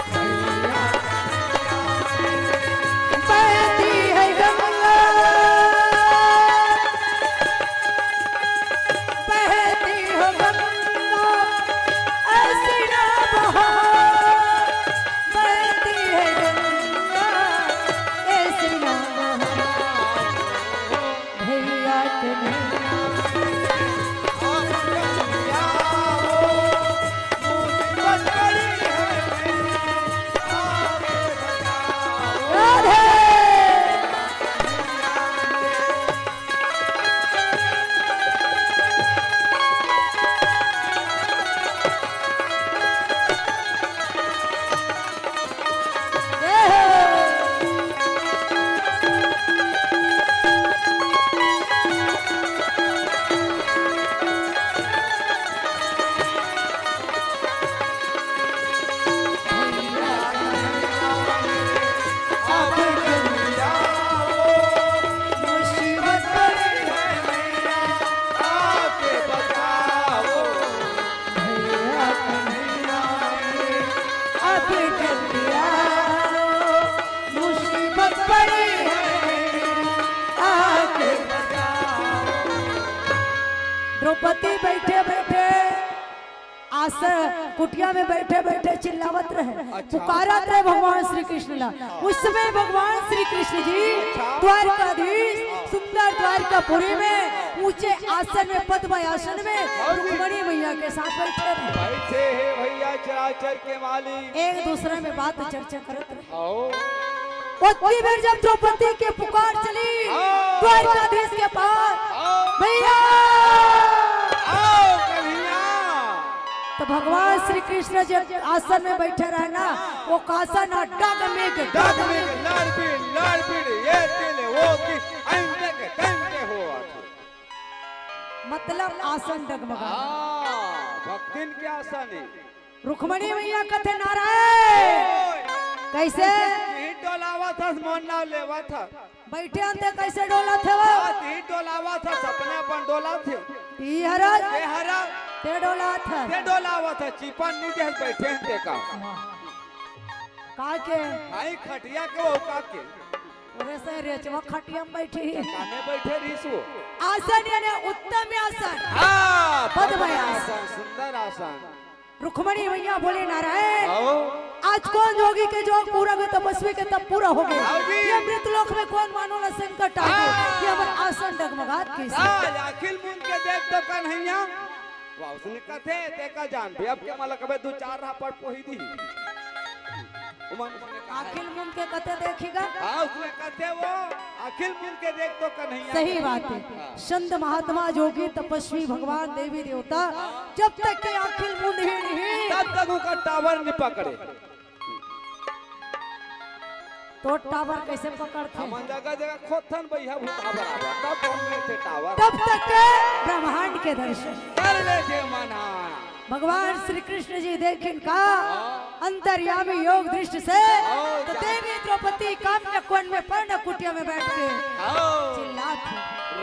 भैया कन्हैया मेरे। बहती है गंगा, बहती हो गंगा, ऐसी ना बहाओ। बहती है गंगा, ऐसी ना बहाओ। भैया कन्हैया, मुसीबत पड़ी है मेरी, आके बचाओ। राधे। द्रौपदी बैठे बैठे आसन कुटिया में बैठे बैठे चिल्लावत रहे, अच्छा। पुकारत रहे भगवान श्री कृष्ण ला। उस समय भगवान श्री कृष्ण जी अच्छा। द्वारकाधीश सुंदर द्वारकापुरी में ऊंचे आसन में, पद्म आसन में हाँ जी। रुक्मणी मैया के साथ बैठे रहे। बैठे हैं भैया चराचर के मालिक। एक दूसरे में बात चर्चा करत रहे। आओ। ओतनी बेर जब द्रौपदी के पुकार चली हाँ। द्वारकाधीश के पास, हाँ। भैया आओ कन्हैया। तो भगवान श्री कृष्ण जब आसन में बैठे रहे ना, वो कासन डगमिग, डगमिग, लड़बिड़, लड़बिड़, ये तिल, वो तिल, ऐंते के, तैंते हो आथे। मतलब आसन डगमगा। हाँ, भक्तिन के आसन है। रुक्मणी मैया कथे नारायण। ओए। कैसे? तिही डोलावत हस, मोर नाव लेवत हस। बैठे अंते कैसे डोलत हे वो? हाँ, तिही डोलावत हस, अपने अपन डोलत हे। ई हरस? ते हरस? ते डोलत हस। ते डोलावत हस, चिपन नी देहस बैठे अंते का। वाह। का के? भाई खटिया के वो का के? ओरे से रेचवा खटिया में बैठी ही। काने बैठे रहिस वो? आसन यानी उत्तम आसन। हाँ, पद्म पद्म आसन। आसन, सुंदर आसन। रुक्मणी मैया बोले, "नारायण, आओ। आज कोन जोगी के जोग पूरा होगे, तपस्वी के तप पूरा होगे। हाँ जी। ये मृत लोक में कोन मानव ला संकट आगे, हाँ। ये हमर आसन डगमगात कइसे। हाँ, अखिल मुंद के देख तो कन्हैया, वाह, उसने कथे, तेका जान भी, अब के मला कबे दू चार रापड़ पोही दी। उमन उसने कहा है। अखिल मुंद के कथे देखी गा। हाँ, उसने कथे वो, अखिल मुंद के देख तो कन्हैया। सही बात है। हाँ। संत महात्मा जोगी तपस्वी भगवान देवी देवता, जब तक के अखिल मुंद ही नहीं, तब तक ओकर टावर नहीं पकड़े। तो टावर कइसे पकड़थे? हमन जगह जगह खोदथन, भैया भूत बराबर, तब पकड़थे टावर। तब तक के ब्रह्मांड के दर्शन कर लेथे मन ह। भगवान श्री कृष्ण जी देखिन का, हाँ। अंतर्यामी योग दृष्टि से, हाँ, तो जा। देवी द्रौपदी काम्य कुंड में पर्ण कुटिया में बैठ के हाँ। चिल्लात हे।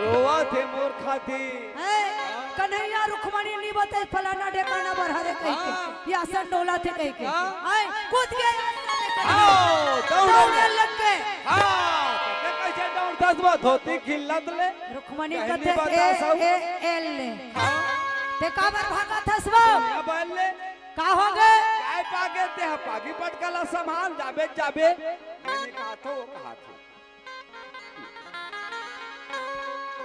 रोवत हे मोर खातिर। हैं? कन्हैया रुक्मणी नी बते फलाना ढेकाना बर हरे कहि के। हाँ। ये आसन डोलत हे कहि के। हाँ। हैं? कूद के आओ, दौड़े दौड़े लग। लग के। हाँ, तो कइसे दौड़थस वो धोती खिल्लत ले? रुक्मणी कहीं कथे, नहीं बता ए, सब। ए, ए ले। हाँ। ते काबर भागत हस वो? दुनिया बहन ले। का होगे? काय पागे ते ह पागी पटकला समान जाबे जाबे। मैंने कहा था, वो कहा था।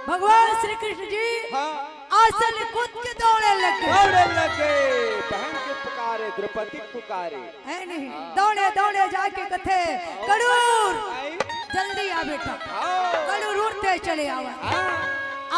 भगवान श्री कृष्ण जी हाँ। आसन कूद के दौड़े लगे। दौड़े लगे, बहन के पुकारे, द्रौपदी पुकारे। है नहीं? हाँ। दौड़े, दौड़े जाके कथे, "गरुड़, आई? जल्दी आ बेटा।" हाँ। गरुड़ उड़ते चले आवा। हाँ।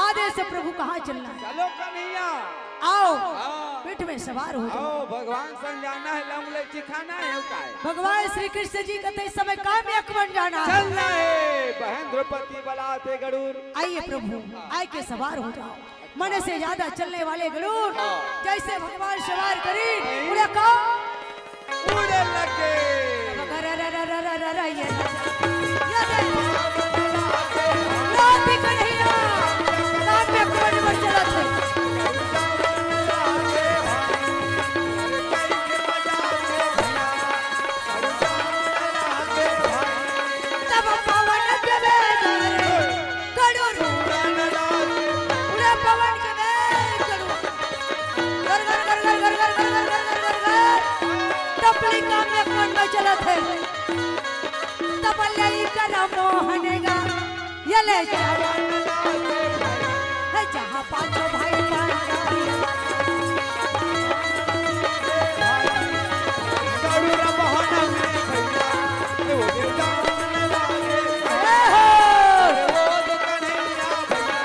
आदेश प्रभु कहाँ चलना है? चलो कन्हैया। आओ, हाँ। पीठ में सवार हो जाओ। आओ, भगवान संग जाना है, लौंग इलायची खाना है, का है? भगवान श्री कृष्ण जी कथे, "इस समय काम्य कुंड जाना है।" चलना है, बहन द्रौपदी बलाथे गरुड़। आइए प्रभु, आइके सवार हो जाओ। मन से ज्यादा चलने वाले गरुड़, हाँ। जैसे भगवान सवार करी, उड़े का उड़े लगे। ये दे। रात भी कन्हैया, रात में कोड़ी में चलत है। तब पवन के वेग रे, गरुड़। उड़े पवन के वेग गरुड़। गर, गर, गर। टपली काम्य कुंड में चलत है। तब ले कर मोहन गा, ये ले जवान। है जहाँ पाछो भाई पाछो। गरुड़ मोहन में भैया, वो दिल जान लागे। ए हो। वो तो कन्हैया भैया,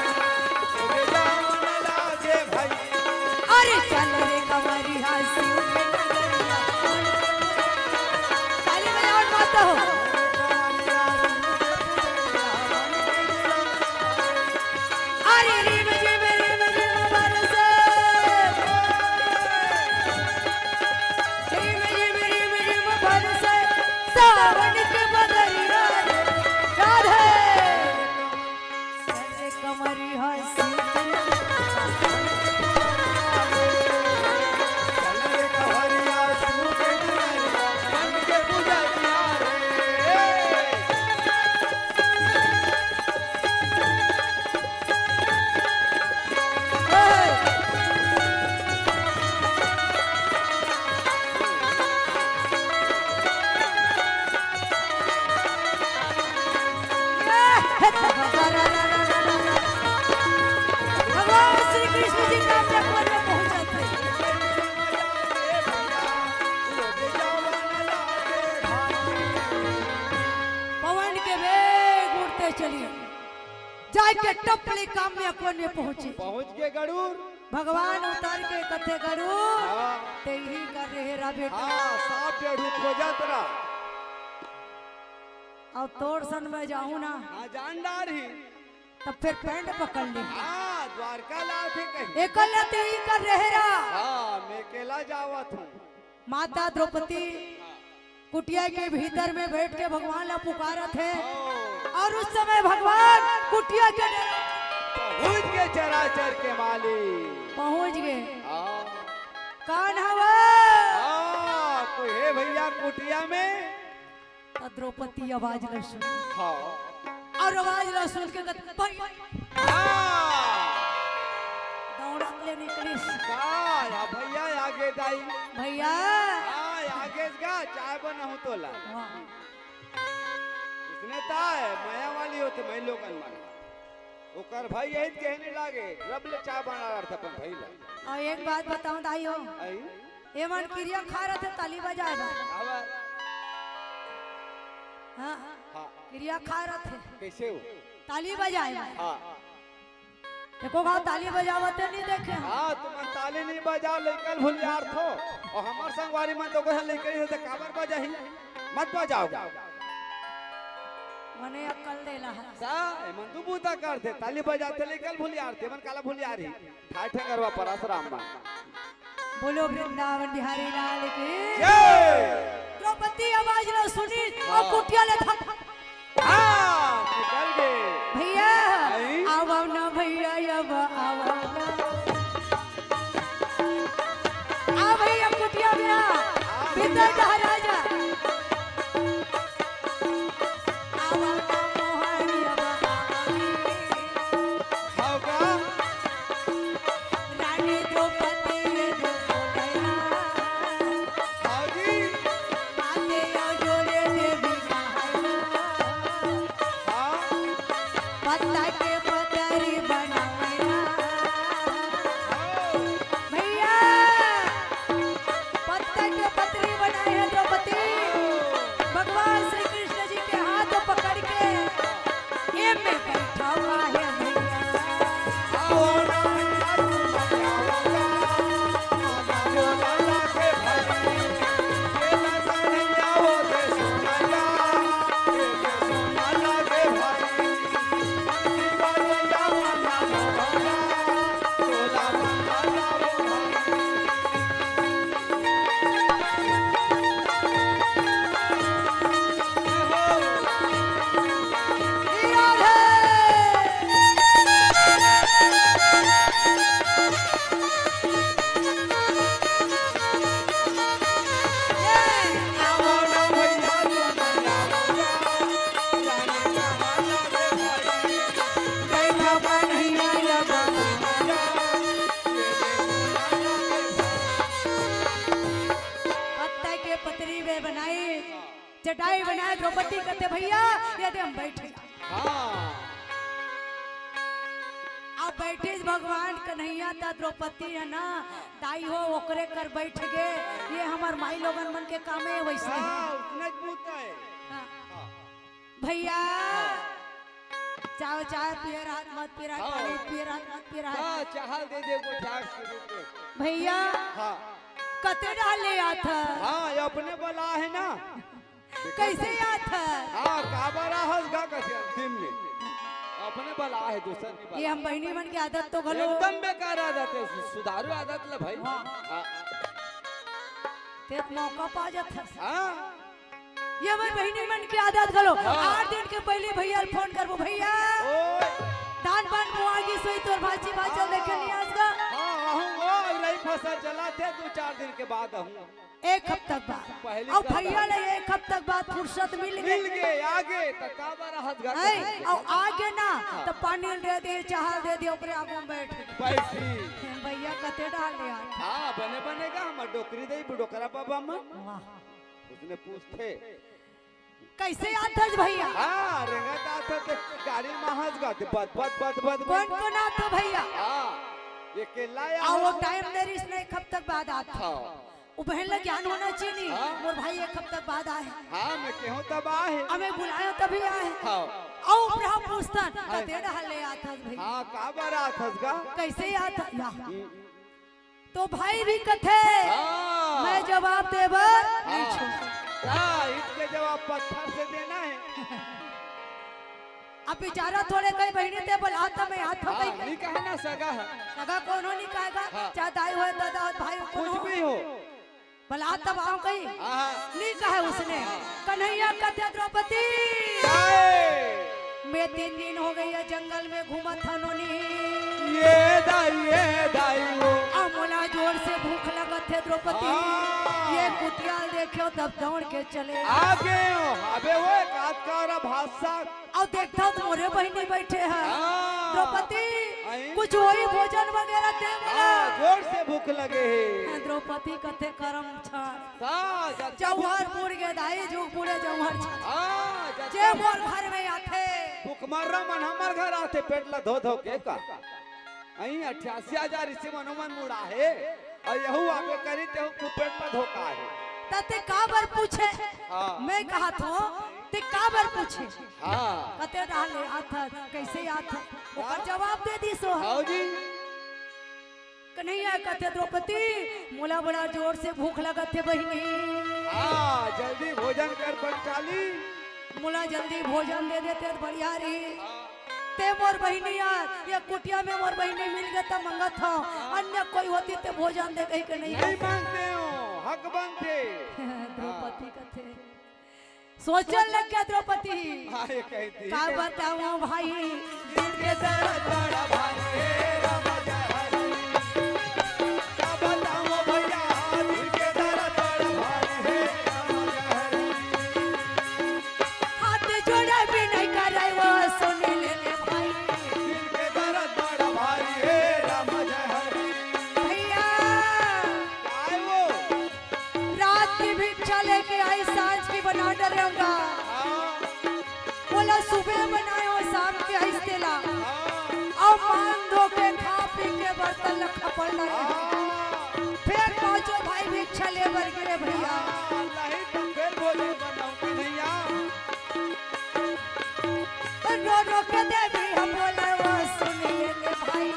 वो दिल जान लागे भाई। अरे चल रे कंवरिया शिव के नगरिया। ताली बजाओ, मत हो। अरे रिम झिम रिम झिम बरसे, रिम झिम रिम झिम बरसे, सावन के बदरिया रे। राधे। चल रे कंवरिया शिव के नगरिया। चल रे कंवरिया शिव के नगरिया, बन के पुजरिया रे। भगवान श्री कृष्ण जी काम्य कुंड में पहुंचत हे। पवन के वेग उड़ते चली, जाके टपली काम्य कुंड में पहुंचे। पहुंच के गरुड़। भगवान उतर के कथे, "गरुड़, हाँ। ते ही कर रहे रा बेटा।" हाँ, सांप डेढ़ू खोजत रहा। अब तोर सन में जाहूं ना। हाँ, जान डारही। तब फिर पैंट पकड़ ले। हाँ, द्वारका लाथे कहीं। एकला ते ही कर रहे रा। हाँ, मैं अकेला जावत हूँ। माता द्रौपदी कुटिया के भीतर में बैठ के भगवान ला पुकारत हे। हाँ। और उस समय भगवान कुटिया के पहुंच गए चराचर के मालिक। पहुंच गए। हाँ। कौन हवा? हाँ, कोई है भैया कुटिया में? त द्रौपदी आवाज ल सुन। हाँ। और आवाज ल सुन के कत-, भाई। हाँ। दौड़त ले निकलिस। का? या भैया आगे दाई। भैया। हाँ, आगे गा, चाय बनाहूं तोला। वाह। उसने ताय, मया वाली होते, मैं लोगन मन। ओकर भाई यही कहे नहीं लागे, रब ले चाय बना रहा था अपन भाई ला। अउ एक बात बताऊं दाई हो, आई? ये मन किरिया खा रहे थे ताली बजाए बर। आवा। हाँ, हाँ। किरिया खा रहे थे। कैसे हो? ताली बजाए बर। हाँ। एको घाव ताली बजावते नहीं देखे हम। हाँ, तुमन ताली नहीं बजा, लइकन भुलियार थो। अउ हमर संगवारी मन तो कोई लइकन ही होते, काबर बजाही? मत बजाओ। मने अक्कल देला है। सा, एमन दू बूता करथे, ताली बजाथे, लइकन भुलियार थे, एमन काला भुलियार ही। ठाठ गरवा परसराम मन। बोलो वृंदावन बिहारी लाल की। जय। द्रौपदी आवाज लो सुनी, अउ हाँ। कुटिया ले धक। हाँ, निकल गए। भैया, आई? आवा ना भैया, अब आवा ना। आ भैया, कुटिया में आ। आ भैया। भीतर जा राजा। आवा ना मोहरी, अब आवा ना। खाओ का? रानी द्रौपदी ये जो बोलैया। हाँ जी। आते यो जोरे देवी कहाया। हाँ। पत्ता के पतरी बनावैया। हाँ। भैया, पत्ता के पतरी बनाए हैं द्रौपदी। भगवान श्री कृष्ण जी के हाथ पकड़ के ये में बैठा हुआ है भैया। पत्ता के पतरी में बनाई, चटाई बनाए, द्रौपदी कहते, "भैया, ये दे हम बैठ जा।" हाँ। अब बैठे भगवान कन्हैया ता द्रौपदी है ना, दाई हो ओकरे कर बैठ गे, ये हमर माई लोगन मन के काम है वैसे। हाँ, उसने पूछता है। हाँ। हाँ। भैया, हाँ। चाहो चाय पिए रहत, मत पिए रहत, हाँ। पानी पिए रहत, मत पिए रहत। हाँ, चाहल दे दे को ठाक से दे दे। भैया, हाँ। कते डाले आथा? हाँ, ये अपने बला है ना। कैसे आथा? हाँ, काबर आहस गा कथे अंतिम में। अपने बला है, दूसर नहीं बला। ये हम बहिनी मन के आदत तो घलो। एकदम बेकार आदत है, सु-, सुधारो आदत ले भाई। हाँ। हाँ। ते मौका पा जाथस। हाँ। ये हमर बहिनी मन के आदत घलो। हाँ। आठ दिन के पहली भैया ल फोन करबो, "भैया, ओए। धान पान बोआ गिस होही, तोर भाजी भाजल हाँ। देखे नहीं आस गा?" हाँ, आहूँ वो, अगला ही फसल चलाथे, दो चार दिन के बाद आहूँ। एक हफ्ता के बाद। पहली अब का भैया बात। ले एक हफ्ता के बाद फुर्सत मिल गई। मिल गए, आगे त काबर आहस गा हैं, कथे। अब आगे ना, हाँ। त पानी दे दे, चाहा दे दे, ओकरे आगू में बैठ। बैठी। भैया कते डाले यार। हाँ, बने बने गा, हमर डोकरी दई, डोकरा बाबा मन। वाह। उसने पूछथे। कैसे आथस भैया? हाँ, रेंगत आथस ते गाड़ी में आहस गा ते बद, बद, बद, बद, बद। कौन कौन आथो भैया? हाँ, ये अकेला या आ वो हम। टाइम दे रिहिस नहीं, कब तक बाद आथो? हाँ। वो बहन ला ज्ञान होना चाहिए नहीं। हाँ। मोर भाई एक हफ्ता बाद आए। हाँ, मैं कहूँ तब आए। हमें बुलायो तभी आए। हाँ। आओ प्रभु पूछतन, हाँ। कते डहर ले आथस भैया? हाँ, काबर आथस गा? कैसे आथस? या। हम्म। तो भाई भी कथे, हाँ। मैं जवाब देबर नहीं हाँ। छोड़। हाँ, इसके जवाब पत्थर से देना है। अब बेचारा थोड़े कई बहिनी ते बोला त मैं हाथ हाँ, कई नहीं कहे ना सगा है। सगा कोनो नहीं कहेगा, हाँ। चाहे दाई हो, दादा हो, भाई हो, कोनो कुछ हो। भी हो। बोला तब आओ कई। हाँ। नहीं कहे उसने। कन्हैया कथे द्रौपदी। आए। मैं तीन दिन हो गई है जंगल में घूमत हनोनी। ये दाई, ये दाई वो। आ मोला जोर से भूख लगत है द्रौपदी। हाँ। ये कुटिया ल देखे तब दौड़ के चले। आगे हो, अबे वो एक आध का और भाषा। और देखता हूँ तो मोरे बहिनी बैठे हैं। हाँ। द्रौपदी, आई। कुछ वही भोजन वगैरह दे बोला। हाँ, जोर से भूख भूख लगे हे। द्रौपदी कथे करम छाड़। का जब जौहरपुर के दाई जुगपुरे जौहर छाड़। हाँ, जब जे मोर घर में आथे। भूखमर्रा मन हमर घर आथे पेट ला धो धो के का। अहीं अठासी हजार इसे मनो मन मुड़ा हे। अउ यहू आबे करी तेहू कुपेट ला धोका हे। त ते काबर पूछे? हाँ। मैं कहा थो, ते काबर पूछे? हाँ। कते डाले आथत, कैसे आथत? ओकर हाँ। जवाब दे दी सो। हाँ जी। कन्हैया कथे, "द्रौपदी, मोला बड़ा जोर से भूख लगत हे बहिनी।" हाँ, जल्दी भोजन कर पंचाली। "मोला जल्दी भोजन दे देते त बढ़िया रही।" हाँ। "ते मोर बहिनी यार, ये कुटिया में मोर बहिनी मिल गे त मंगत हव, अन्य कोई होती ते भोजन दे कही के नहीं।" नहीं मांगते हो, हक बनते। द्रौपदी कथे, सोचन लग गे द्रौपदी। हाँ, ये कहती का है। बतावं भाई, दिल के दर्द बड़ा भारी हे, राम जय हरि। का बतावं भैया, दिल के दर्द बड़ा भारी हे, राम जय हरि। हाथ जोड़े बिनय करे वो सुन ले ले भाई। दिल के दर्द बड़ा भारी हे, राम जय हरि। भैया। काय वो? रात की भिक्षा लेके आई, सांझ की बना डरेंगा। हाँ। बोला सुबह बनायो, शाम के आइस तेला। हाँ। अउ मांग धो के खा पी के बर्तन ला खपल डरे। हाँ। फेर पांचों भाई भिक्षा ले बर गे भैया। हाँ, नहीं तो फेर भोजन बनाऊंगा भैया। रो रो के देवी हम बोले वो सुन ले ले भाई।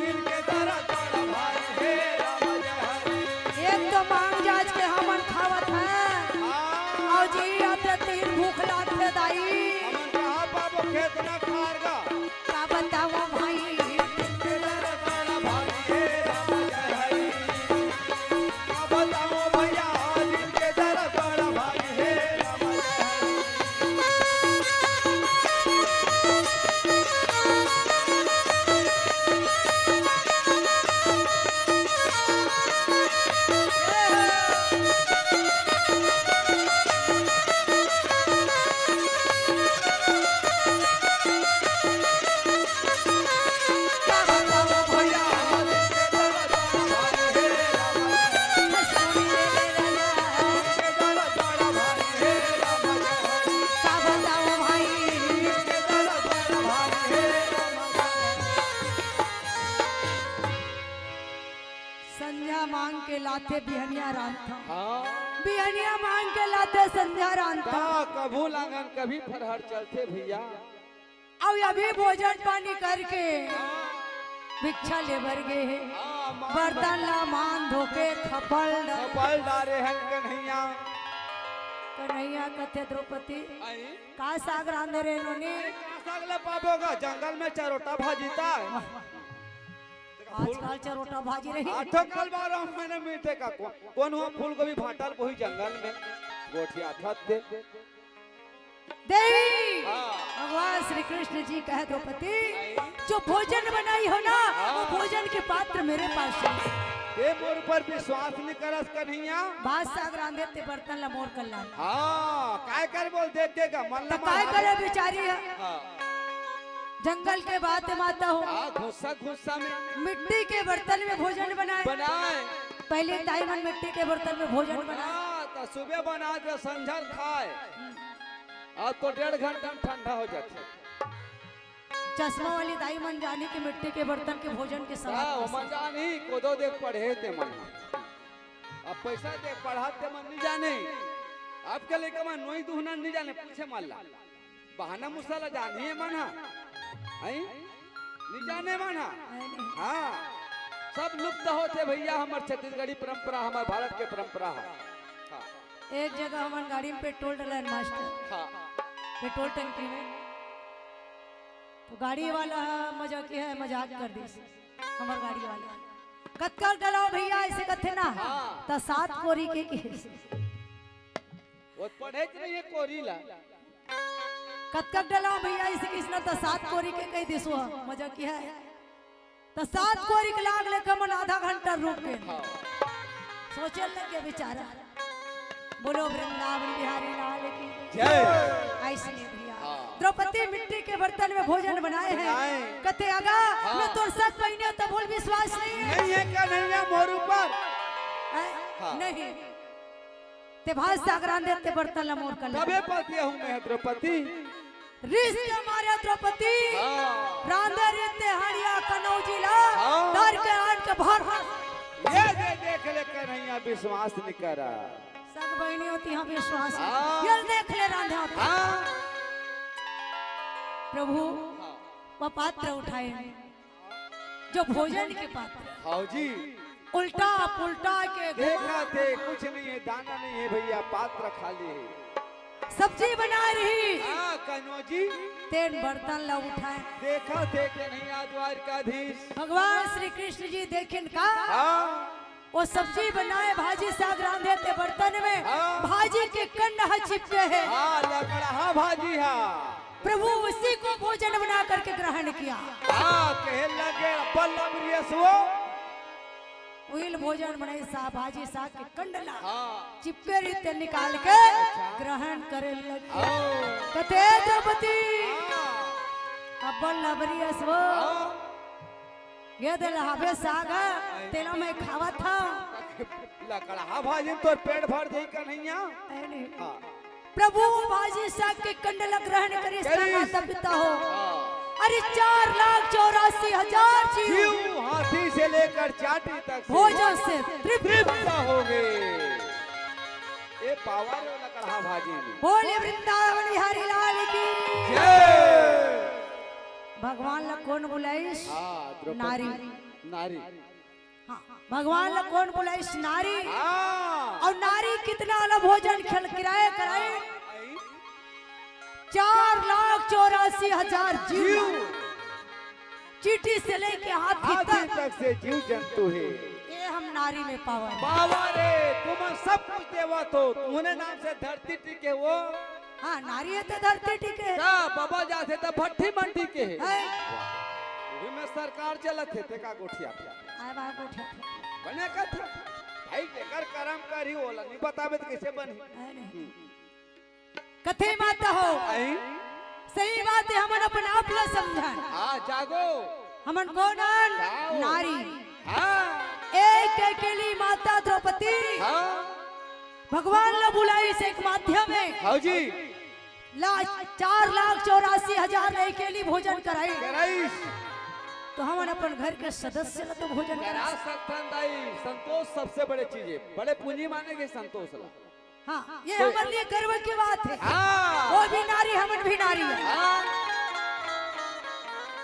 दिल के दर्द बड़ा भारी हे, राम जय हरि। एक तो मांग जांच के हमन खावत हन, हाँ। अउ जी अतरे तीर भूख लागथे दाई। हमन कहाँ पाबो खेत ना खार गा। का बतावं भाई। दिल के दर्द बड़ा भारी हे, राम जय हरि। का बतावं भैया, दिल के दर्द बड़ा भारी हे, राम जय हरि। संझा मांग के लाथे बिहनिया रांधथंव। हाँ। बिहनिया मांग के लाथे संझा रांधथंव। का कभू लांघन कभी फरहर चलथे भैया। अउ अभी भोजन पानी करके भिक्षा ले बर गे हे। हाँ, मांग बर्तन ला मांज धो के खपल डरे। खपल डारे हन कन्हैया। कन्हैया कथे द्रौपदी, आई? का साग रांधे रे नोनी? अरे, का साग ला पाबो गा? जंगल में चरोटा भाजी ता। आजकल चरोटा भाजी रही। आठो कल बारह महीने मिलथे का? को-, कोन हुआ फूलगोभी भांटा ल बोही जंगल में? गोठियाथस ते। देवी, हाँ। भगवान श्री कृष्ण जी कहे द्रौपदी, जो भोजन बनाई हो ना, हाँ। वो भोजन के पात्र मेरे पास है। ते मोर ऊपर विश्वास नहीं करस कन्हैया। भात साग रांधे ते बर्तन ला मोर कर लान। हाँ, काय करे बोल देख के का मन तो ला काय मार करे बेचारी है। हाँ। जंगल के बात माता हो। हाँ, घुस्सा घुस्सा में। मिट्टी के बर्तन में भोजन बनाए। बनाए। पहले दाई मन मिट्टी के बर्तन में भोजन बनाए। हाँ, तो सुबह बना दे, संझर खाए। अब तो डेढ़ घंटा में ठंडा हो जाथे। चश्मा वाली दाई मन जानी कि मिट्टी के बर्तन के भोजन के स्वाद हाँ, कैसे। ओमन जानी, कोदो देख पढ़े ते मन। अब पैसा दे पढ़ा ते मन नहीं जाने। आपके लइका मन नोई दुहना नहीं जाने, पूछे मन ला। बहाना मुसा ला जानी हे मन हा। हैं? नहीं जाने मन हा। नहीं, नहीं। हाँ। सब लुप्त होथे भैया, हमर छत्तीसगढ़ी परंपरा, हमर भारत के परंपरा है। हाँ। एक जगह हमन गाड़ी में पेट्रोल डलाएन मास्टर। हाँ। पेट्रोल टंकी में। तो गाड़ी वाला मजाक है, मजाक कर दिस। हमर गाड़ी वाला। कतका डलाओ भैया, ऐसे कथे ना। हाँ। त सात कोरी के, के। वो पढ़े च नहीं है कोरी ला। कतका डलाओ भैया, ऐसे किसना त सात कोरी के कह दिस, वो मजाक है। त सात कोरी के लाग लेके मन आधा घंटा रुक गे। हाँ। सोचे लगे बेचारा। बोलो वृंदावन बिहारी लाल की जय। ऐसे नहीं भैया। हाँ। द्रौपदी मिट्टी के बर्तन में भोजन बनाए हैं। बनाए। कथे आगा, हाँ। मैं तोर साथ पहिने तो बोल विश्वास नहीं है। नहीं है कन्हैया मोर ऊपर। ऐ, हाँ। नहीं। ते भात साग रांधे ते बर्तन ला मोर कर ले। तबे पतिया हूँ मैं द्रौपदी। रिस के मारे द्रौपदी। हाँ। रांधे रिस ते हड़िया कनौजी ला। हाँ। धर के आन के भर हस। ये दे देख ले कन्हैया विश्वास नहीं करा। सब बहिनी होती हैं विश्वास। हाँ। ये देख ले रांधे होती। हाँ। प्रभु, हाँ। वो पात्र उठाए। जो भोजन के पात्र। हाँ जी। उल्टा पुल्टा के देखा थे, कुछ नहीं है, दाना नहीं है भैया, पात्र खाली है। सब्जी बना रही। हाँ, कन्हैया जी। तेन बर्तन ला उठाए। देखा थे कन्हैया द्वारकाधीश। भगवान श्री कृष्ण जी देखेन का? हाँ। वो सब्जी बनाए, भाजी साग रांधे ते बर्तन में, हाँ। भाजी के कंड ह चिपके है। हाँ, लकड़हा भाजी हा। प्रभु उसी को भोजन बना करके ग्रहण किया। हाँ, कहे लगे, "बल्लभ रियस वो।" उहिल भोजन बनाई सा, भाजी साग के कंड ला। हाँ। चिपके रीते निकाल के अच्छा। ग्रहण करे लगे। हाँ। कथे द्रौपदी, हाँ। "अब बल्लभ रियस वो।" हाँ। ये दे लहावे साग, तेला मैं खावत हूँ। लकड़हा भाजी तोर पेट भर जाई कन्हैया। ऐ नहीं। हाँ। प्रभु भाजी साग के कंड ला ग्रहण करिस ता करिस। माता पिता हो। हाँ। अरे चार लाख चौरासी हजार जीव। जीव हाथी से लेकर चांटी तक से भोजन से तृप्त। तृप्त हो गए। ये पावर लकड़हा भाजी में। बोले वृंदावन बिहारी लाल की। जय। भगवान ला कौन बुलाइस? हाँ, द्रौपदी। नारी। नारी। हाँ, भगवान ला कौन बुलाइस? नारी। हाँ। और नारी कितना वाला भोजन खिल-, किराए कराए? चार लाख चौरासी हजार जीव। जीव। चींटी से लेके हाथी हाथी तक। तक से जीव जंतु है। ये हम नारी में पावर। पावर है, तुम सब कुछ देवा तो, तुम्हारे नाम से धरती टिके वो। हाँ, नारी है तो धरती टिके। का बाबा जाथे तो भट्ठी मन टिके है। है। वही में सरकार चलत है, ते का गोठिया। आए बा गोठिया। बने कथे। भाई, जेकर करम करही, ओला नहीं बताबे तो कैसे बनही? है नहीं। हम्म। कथे माता हो। आई? सही बात है, हमन अपन आप ला समझन। हाँ, जागो। हमन कौन हन? जाओ। नारी। हाँ। एक अकेली माता द्रौपदी। हाँ। भगवान ला बुलाइस एक माध्यम में। हाँ जी। ला चार लाख चौरासी हजार ले अकेली भोजन कराई। कराइस। तो हमन अपन घर के सदस्य ला तो भोजन करा करा सकथन दाई। संतोष सबसे बड़े चीज है। बड़े पूंजी माने के संतोष ला। हाँ, ये तो हमारे लिए गर्व की बात है। हाँ। वो भी नारी, हमन भी नारी है। हाँ।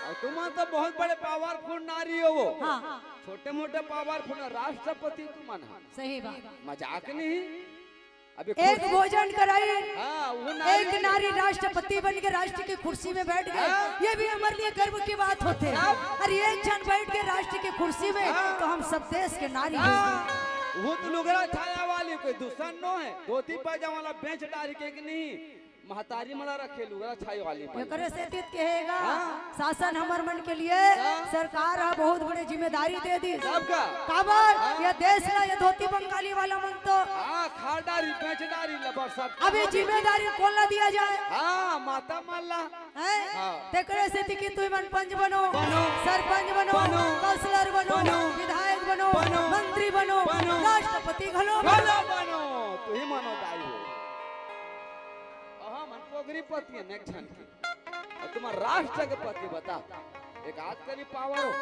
और तुम तो बहुत बड़े पावरफुल नारी हो वो। हाँ। छोटे मोटे पावरफुल, राष्ट्रपति तुमन है। सही बात। मजाक नहीं। अभी एक खुद भोजन कराई, हाँ, वो नारी एक नारी राष्ट्रपति बन के राष्ट्र की कुर्सी में बैठ गए, हाँ। ये भी हमारे लिए गर्व की बात होते है। हाँ। अरे एक जन बैठ के राष्ट्र की कुर्सी में, हाँ। तो हम सब देश के नारी हाँ। होंगे। वो तो लुगरा छाया वाली कोई दूसर नो है, धोती पैजामा वाला बेंच डारी के कि नहीं, महतारी मला रखे लुगरा छाई वाली मन। एकरे सेती त कहेगा, हाँ। शासन हमर मन के लिए हाँ। सरकार ह बहुत बड़े जिम्मेदारी दे दी। सबका। काबर? हाँ। ये देश ला ये धोती बंगाली वाला मन तो हाँ, खारदारी, बेचदारी, लबर सब। अब ये जिम्मेदारी कोन ला दिया जाए? हाँ, माता मन ला। हैं? हाँ। तेकरे सेती कि तुमन पंच बनो, बनो। सरपंच बनो, बनो। काउंसलर बनो, बनो। विधायक बनो, बनो। मंत्री बनो, बनो। राष्ट्रपति घलो बनो। घलो बनो। तुही मनो दाई हो। अहा, मन पोगरी पति है, नेक झन के। और तुम्हार राष्ट्र के पति बता, एक आध कनी पावर हो।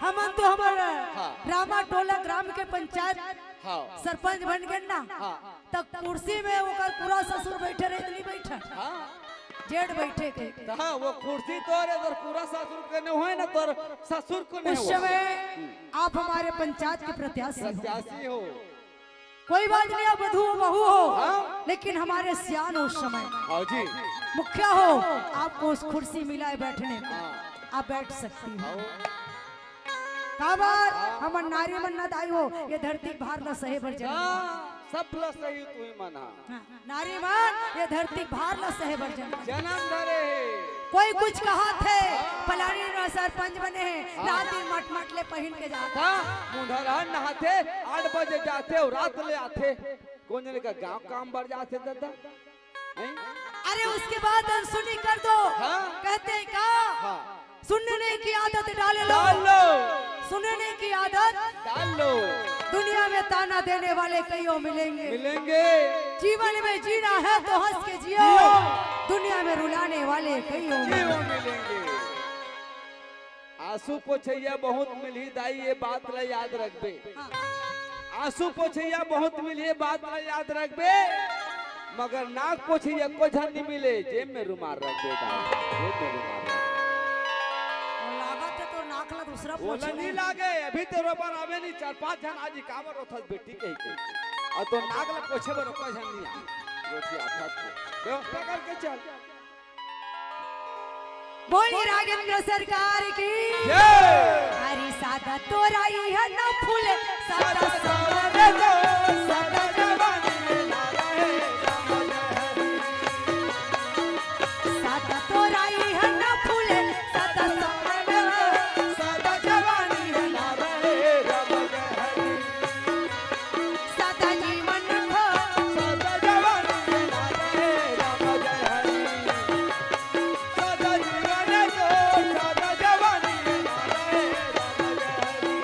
हमन तो हमर हाँ। रामा टोला ग्राम के पंचायत हाँ। सरपंच बन गए ना, हाँ। त कुर्सी में ओकर पूरा ससुर बैठे रहे, नहीं बैठे। हाँ। जेठ बैठे थे। त हाँ, वो कुर्सी तो रे, तोर पूरा ससुर के नहीं होए ना, तोर ससुर को नहीं उस होए। समय हम्म। आप हमारे पंचायत के प्रत्याशी हो। प्रत्याशी हो। कोई बात नहीं, आप वधू बहू हो, हाँ। लेकिन हमारे सियान हो उस समय। हाँ जी। मुखिया हो, आपको उस कुर्सी मिला है बैठने को, हाँ। आप बैठ सकती हो। हाँ। काबर हाँ। हमर नारी मन ना दाई हो, ये धरती के भार ला सहे बर जन्म। हाँ, सब ला सही तू ही मन हा। हाँ। नारी मन ये धरती भार ला सहे बर जन्म। जन्म धरे हे। कोई कुछ कहा थे, हाँ। पलानी ना सरपंच बने हे, हाँ। रात दिन मट मट ले पहिन के जाथे। हाँ, मुंडरहन नहाथे, आठ बजे जाथे और रात ले आथे। कोन जने का गांव काम बर जाथे दादा? हैं? अरे उसके बाद अनसुनी कर दो। हाँ। कहते हैं का? हाँ। सुनने की आदत डाल लो। डाल लो। सुनने की आदत डाल लो। दुनिया में ताना देने वाले कईयों मिलेंगे। मिलेंगे। जीवन में जीना है तो हंस के जियो। जियो। दुनिया में रुलाने वाले कईयों कईयों मिलेंगे। मिलेंगे। आंसू पोछइया बहुत मिलही दाई, ये बात ला याद रखबे। हाँ। आंसू पोछइया बहुत मिलही, ये बात ला याद रखबे। मगर नाक पोछइया एको झन नइ मिले, जेब में रुमाल रखबे दाई, जेब में रुमाल रखबे। लागत हे तोर नाक ला दूसरा पोछे नइ लागे, अभी तो रोपा आवे नइ, चार पांच झन आज काबर रोथस बेटी कहिके। अउ तोर नाक ला पोछे बर एको झन नइ आए। रोटी आफत के व्यवस्था करके चल। बोली राघेंद्र सरकार की। जय। अरे सादा तोराई है ना फूले, सादा सादा दे दो, सादा जवानी में ना रहे, राम जय हरी। सादा तोराई है ना फूले, सादा सादा दे दो, सादा जवानी में ना रहे, राम जय हरी। सदा जीवन भर। सदा जवानी में ना रहे, राम जय हरी। सदा जीवन भर, सदा जवानी में ना रहे, राम जय हरी।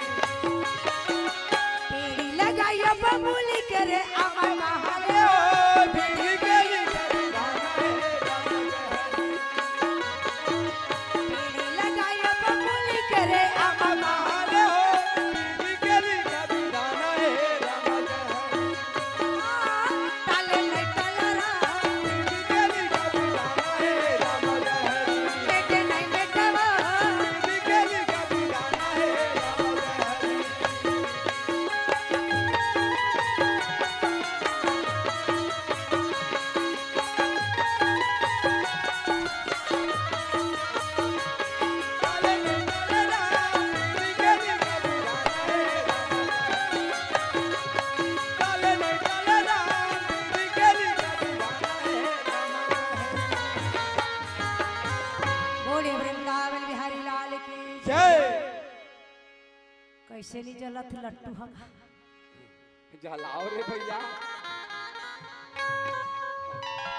पेड़ी लगाइयो बबूली के रे, आमा महादेव। ओ, पीढ़ी के लिए राम जय हरी। पीढ़ी लगाइयो बबूली के रे, आमा महादेव। बोले वृंदावन बिहारी लाल की जय। कैसे नहीं जलत लट्टू ह? जलाओ रे भैया।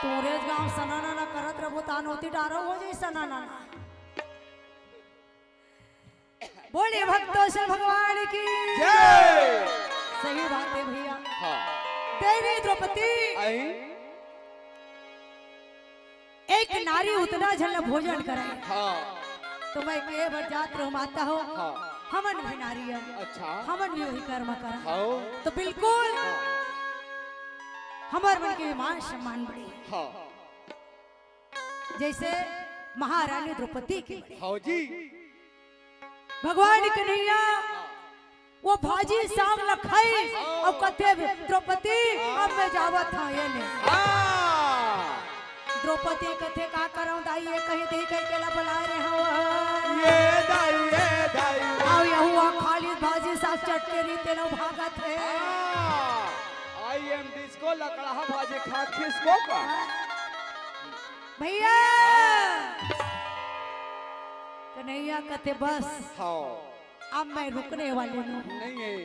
तोरे गांव सनाना ना करत रहो, तान होती डारो हो जाई सनाना ना। बोले भक्तों से भगवान की जय। सही बात है भैया। हाँ। देवी द्रौपदी आई। एक नारी उतना झन ला भोजन करे। हाँ। तो मैं के बर जात रहूं माता हो। हाँ। हमन भी नारी है। अच्छा। हमन भी वही कर्म करा। हाँ। तो बिल्कुल हाँ। हमर मन के मान सम्मान बढ़े। हाँ। जैसे महारानी द्रौपदी के। हाँ जी। भगवान कन्हैया वो भाजी साग ल खाइस अउ कथे, "द्रौपदी, अब मैं जावत हंव, ये ले।" हाँ। द्रौपदी कथे, "का करंव दाई, ये कहीं देख के ला बलाए रहे हंव।" ये दाई, ये दाई। अउ यहू ह खाली भाजी साग चटके रही, तेनो भागत हे। हाँ। I am disco लकड़हा भाजी खा खिसको का। भैया। हाँ। कन्हैया कथे, "बस।" हाँ। अब मैं रुकने वाली नोहूं। नहीं है।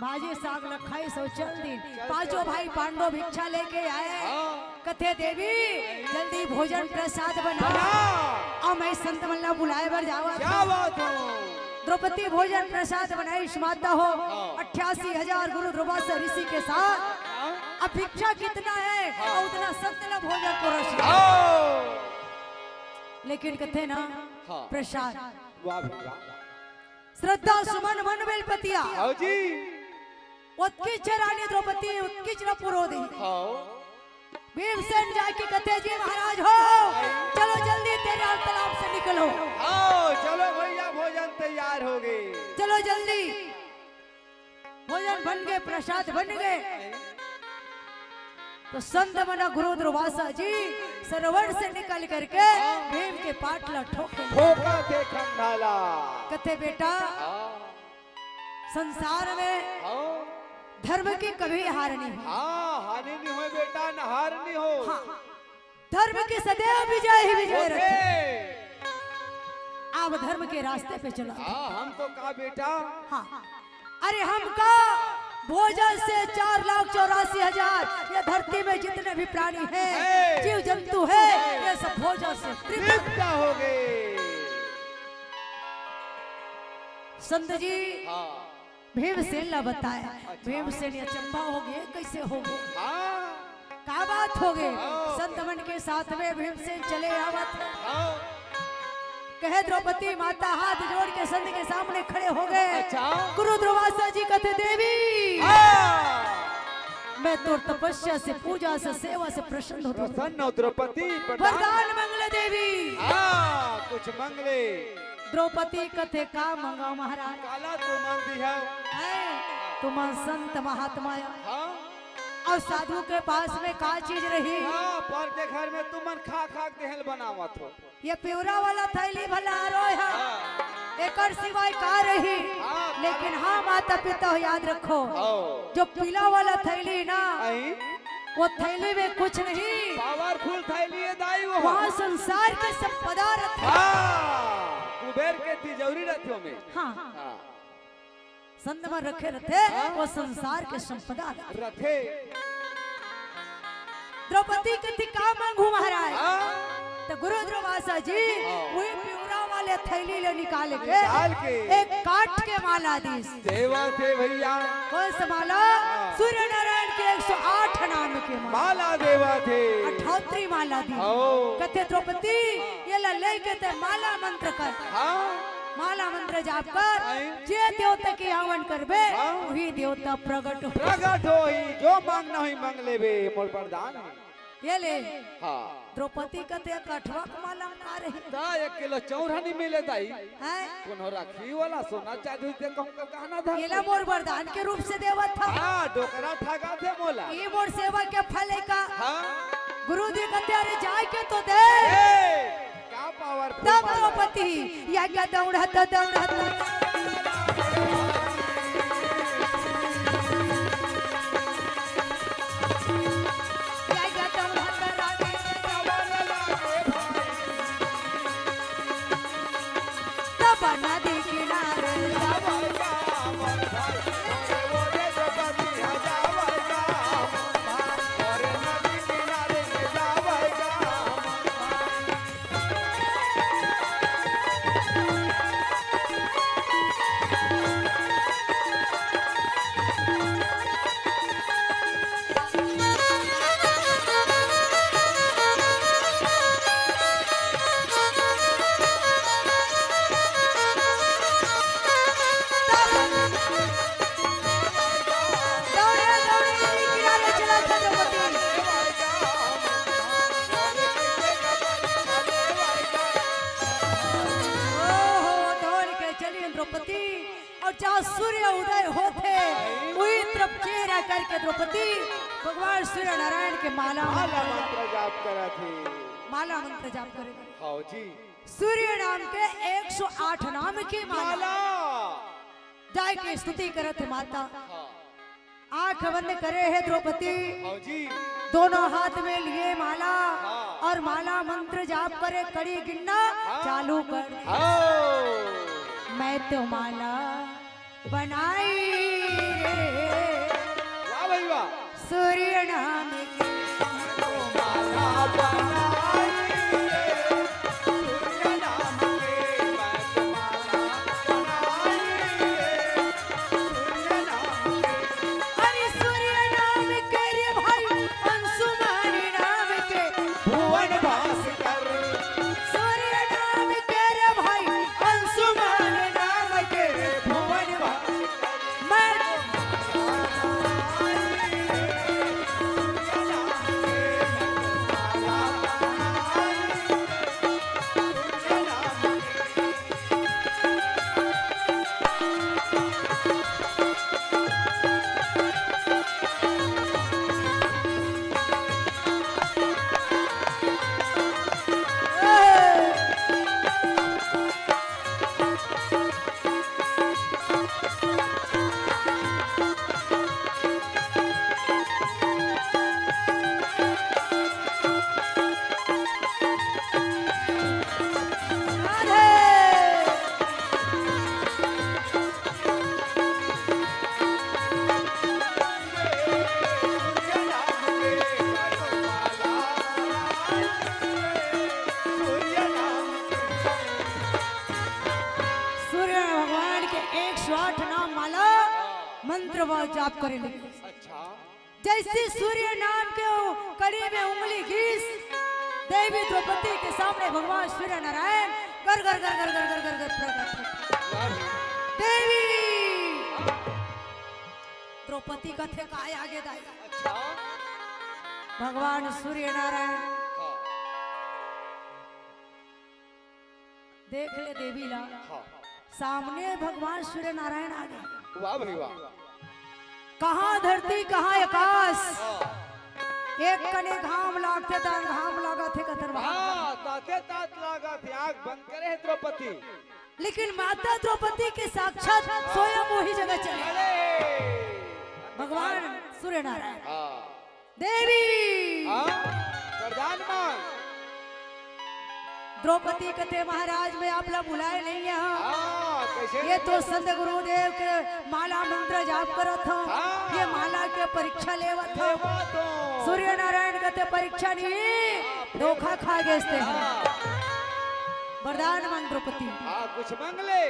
भाजी साग ल खाइस अउ चल दिस। चल पांचों दिस। भाई पांडव भिक्षा लेके आए। हाँ। कथे, "देवी, जल्दी भोजन प्रसाद बना। बना। अब मैं संत मन ला बुलाए बर जावत हंव।" क्या बात हो? द्रौपदी भोजन प्रसाद बनाइस माता हो। हाँ। अट्ठासी हजार गुरु दुर्वासा ऋषि के साथ। हाँ। अब भिक्षा कितना है, हाँ। अउ उतना संत ला भोजन परोस। हाँ। लेकिन कथे ना, हाँ। प्रसाद। वाह भैया। श्रद्धा सुमन मन बेलपतिया। हाँ जी। ओतकीच रानी द्रौपदी, ओतकीच ल पुरो दे। हाँ। भीमसेन जाके कथे, "जी महाराज हो, चलो जल्दी तेरे तालाब से निकलो।" हाँ, चलो भैया, भोजन तैयार हो गे। चलो जल्दी। भोजन बन गे, प्रसाद बन गे। तो संत मन गुरु दुर्वासा जी सरवन से निकल करके भीम के पाट ला ठोके। ठोका थे खंडाला। कथे, "बेटा, हाँ। संसार में हाँ। धर्म की कभी हार नहीं हो।" हाँ, हानि नहीं होय बेटा, न हार नहीं हो। हाँ। धर्म की सदैव विजय ही विजय होथे। रखे। आप धर्म के रास्ते पे चलो। हाँ, हम तो का बेटा। हाँ। अरे हमका भोजन से चार लाख चौरासी हजार ये धरती में जितने भी प्राणी हैं, है। जीव जंतु है, है। ये सब भोजन से तृप्त। तृप्त हो गए। संत जी, हाँ। भीमसेन ला बताय। अच्छा। भीमसेन अचंभा होगे, कइसे होगे? हाँ। का बात होगे? हाँ। संत मन के साथ में भीमसेन चले आवत हे। हाँ। कहे द्रौपदी माता हाथ जोड़ के संत के सामने खड़े होगे। अच्छा। गुरु दुर्वासा जी कथे, देवी, हाँ। मैं तोर तपस्या से, पूजा से, सेवा से प्रसन्न होथों। प्रसन्न हो द्रौपदी, प्रदान। वरदान मंग ले देवी। हाँ, कुछ मंग ले। द्रौपदी कथे, का मंगावंव महाराज? काला तू मंग दिहा। हैं, तुमन संत महात्मा या। हाँ। अउ साधु के पास में का चीज रही? हाँ, पर के घर में तुमन खा खा के देह ल बनावत हो। ये पिवरा वाला थैली भला हरोय हा। हाँ। एकर सिवाय का रही? हाँ, लेकिन हाँ, माता पिता हो, याद रखो, हाँ। जो पीला वाला थैली ना, आई। वो थैली में कुछ नहीं। पावरफुल थैली हे दाई वो। वहाँ संसार के संपदा रथे। हाँ, कुबेर के तिजौरी रथे ओमे। हाँ। हाँ। संत मन रखे रथे, हाँ। वो संसार के संपदा रथे। रथे। द्रौपदी कथे, का मांगहूं महाराज? हाँ। त गुरु दुर्वासा जी हाँ। वही पिवरा वाले थैली ले निकाल के निकाल के। एक काठ के माला दीस। देवा थे भैया। कौन सा माला? हाँ। सूर्य नारायण के एक सौ आठ नाम के माला। माला देवा थे। अठोतरी माला दी। हाँ। कथे, द्रौपदी, ये ला लेके ते माला मंत्र कर। हाँ। माला मंत्र जाप कर, आई। जे देवता के हवन करबे, हाँ। वही देवता प्रगट हो। प्रगट होही, जो मांगना होही मांग लेबे, मोर वरदान हे। ये ले। हाँ। द्रौपदी कथे, कठवा के माला में का रही? त एक किलो चौरा नहीं मिले दाई। हैं? कोनो राखी वाला सोना चांदी दे कहूं का गहना धर। ये ला मोर वरदान के रूप से देवत हा। हाँ, डोकरा ठगा थे मोला। ये मोर सेवा के फल हे का? हाँ। गुरु जी कथे, अरे जाय के तो दे। ए, का पावरफुल तब माला। द्रौपदी, या क्या दौड़त, दौड़त। या क्या दौड़त रानी। तब नदी किनारे। दौड़े, दौड़े, किनारे चला था द्रौपदी। ओहो, दौड़ के चली द्रौपदी, अउ जहाँ सूर्य उदय होथे, वही तरफ चेहरा करके द्रौपदी भगवान सूर्य नारायण के माला माला मंत्र मंत्र जाप करत हे। माला मंत्र जाप करे। हाँ जी। सूर्य नाम के एक सौ आठ नाम के माला। माला। जाय के स्तुति करत हे माता। हाँ। आंख बंद करे हे द्रौपदी। हाँ जी। दोनों हाथ में लिए माला हाँ। और माला मंत्र जाप करे, कड़ी गिनना हाँ। चालू कर। हाँ। मैं तो माला बनाई रे। वाह भाई वाह। सूर्य नाम की। अरे सूर्य नाम के रे भाई, अंशुमान नाम के भुवन भास्कर। सूर्य नाम के रे भाई, अंशुमान नाम के भुवन भास्कर। मैं नाम माला मंत्र व जाप करे लगिस। अच्छा। जैसे सूर्य नाम के वो कड़ी में उंगली घिस, देवी द्रौपदी के सामने भगवान सूर्य नारायण गर गर गर गर गर गर गर गर प्रकट हो। देवी द्रौपदी कथे काय आगे दाई। अच्छा। भगवान सूर्य नारायण हाँ। देख ले देवी ला। हाँ। सामने भगवान सूर्य नारायण आगे। वाह भाई वाह। कहाँ धरती, कहाँ आकाश। हाँ। एक कने घाम लागथे, तहां घाम लागत हे, कथन वहां। हाँ, ताते तात लागत हे, आंख बंद करे हे द्रौपदी। लेकिन माता द्रौपदी के साक्षात स्वयं वही जगह चले। अरे। भगवान सूर्य नारायण। हाँ। देवी। हाँ, वरदान मांग। द्रौपदी कथे, महाराज, मैं आप ला बुलाए नहीं यहाँ। हाँ, कैसे ये नहीं तो बुलाए? संत गुरुदेव के माला मंत्र जाप करत हूँ। हाँ। ये माला के परीक्षा लेवत हूँ। लेवत हूँ। सूर्य नारायण कथे, परीक्षा नहीं, धोखा खा गए थे। हाँ। वरदान मांग द्रौपदी। हाँ, कुछ मांग ले।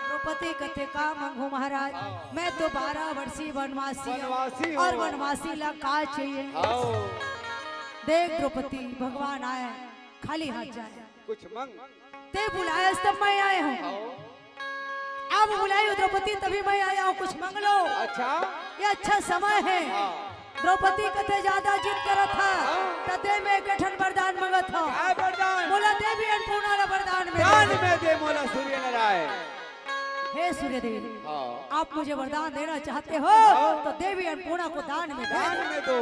द्रौपदी कथे, का मांगू महाराज, हाँ। मैं तो बारह वर्षीय वनवासी हूँ। वनवासी हूँ। और वनवासी ला का चाहिए? हाँ। देख द्रौपदी, भगवान आए, खाली हाथ जाए। कुछ मांग। ते बुलायस तब मैं आए हूँ। हाँ। अब बुलाई हो द्रौपदी, तभी मैं आया हूँ, कुछ मांग लो। अच्छा। ये अच्छा समय है। हाँ। द्रौपदी कथे ज्यादा जिद करत हे, हाँ। त दे मैं एक ठन वरदान मांगत हूँ। का वरदान? बोला, देवी अन्नपूर्णा ला वरदान में दे। दान में दे मोला सूर्य नारायण। हे सूर्यदेव, हाँ। आप मुझे वरदान देना चाहते हो, हाँ। तो देवी अन्नपूर्णा को दान में दे। दान में दो।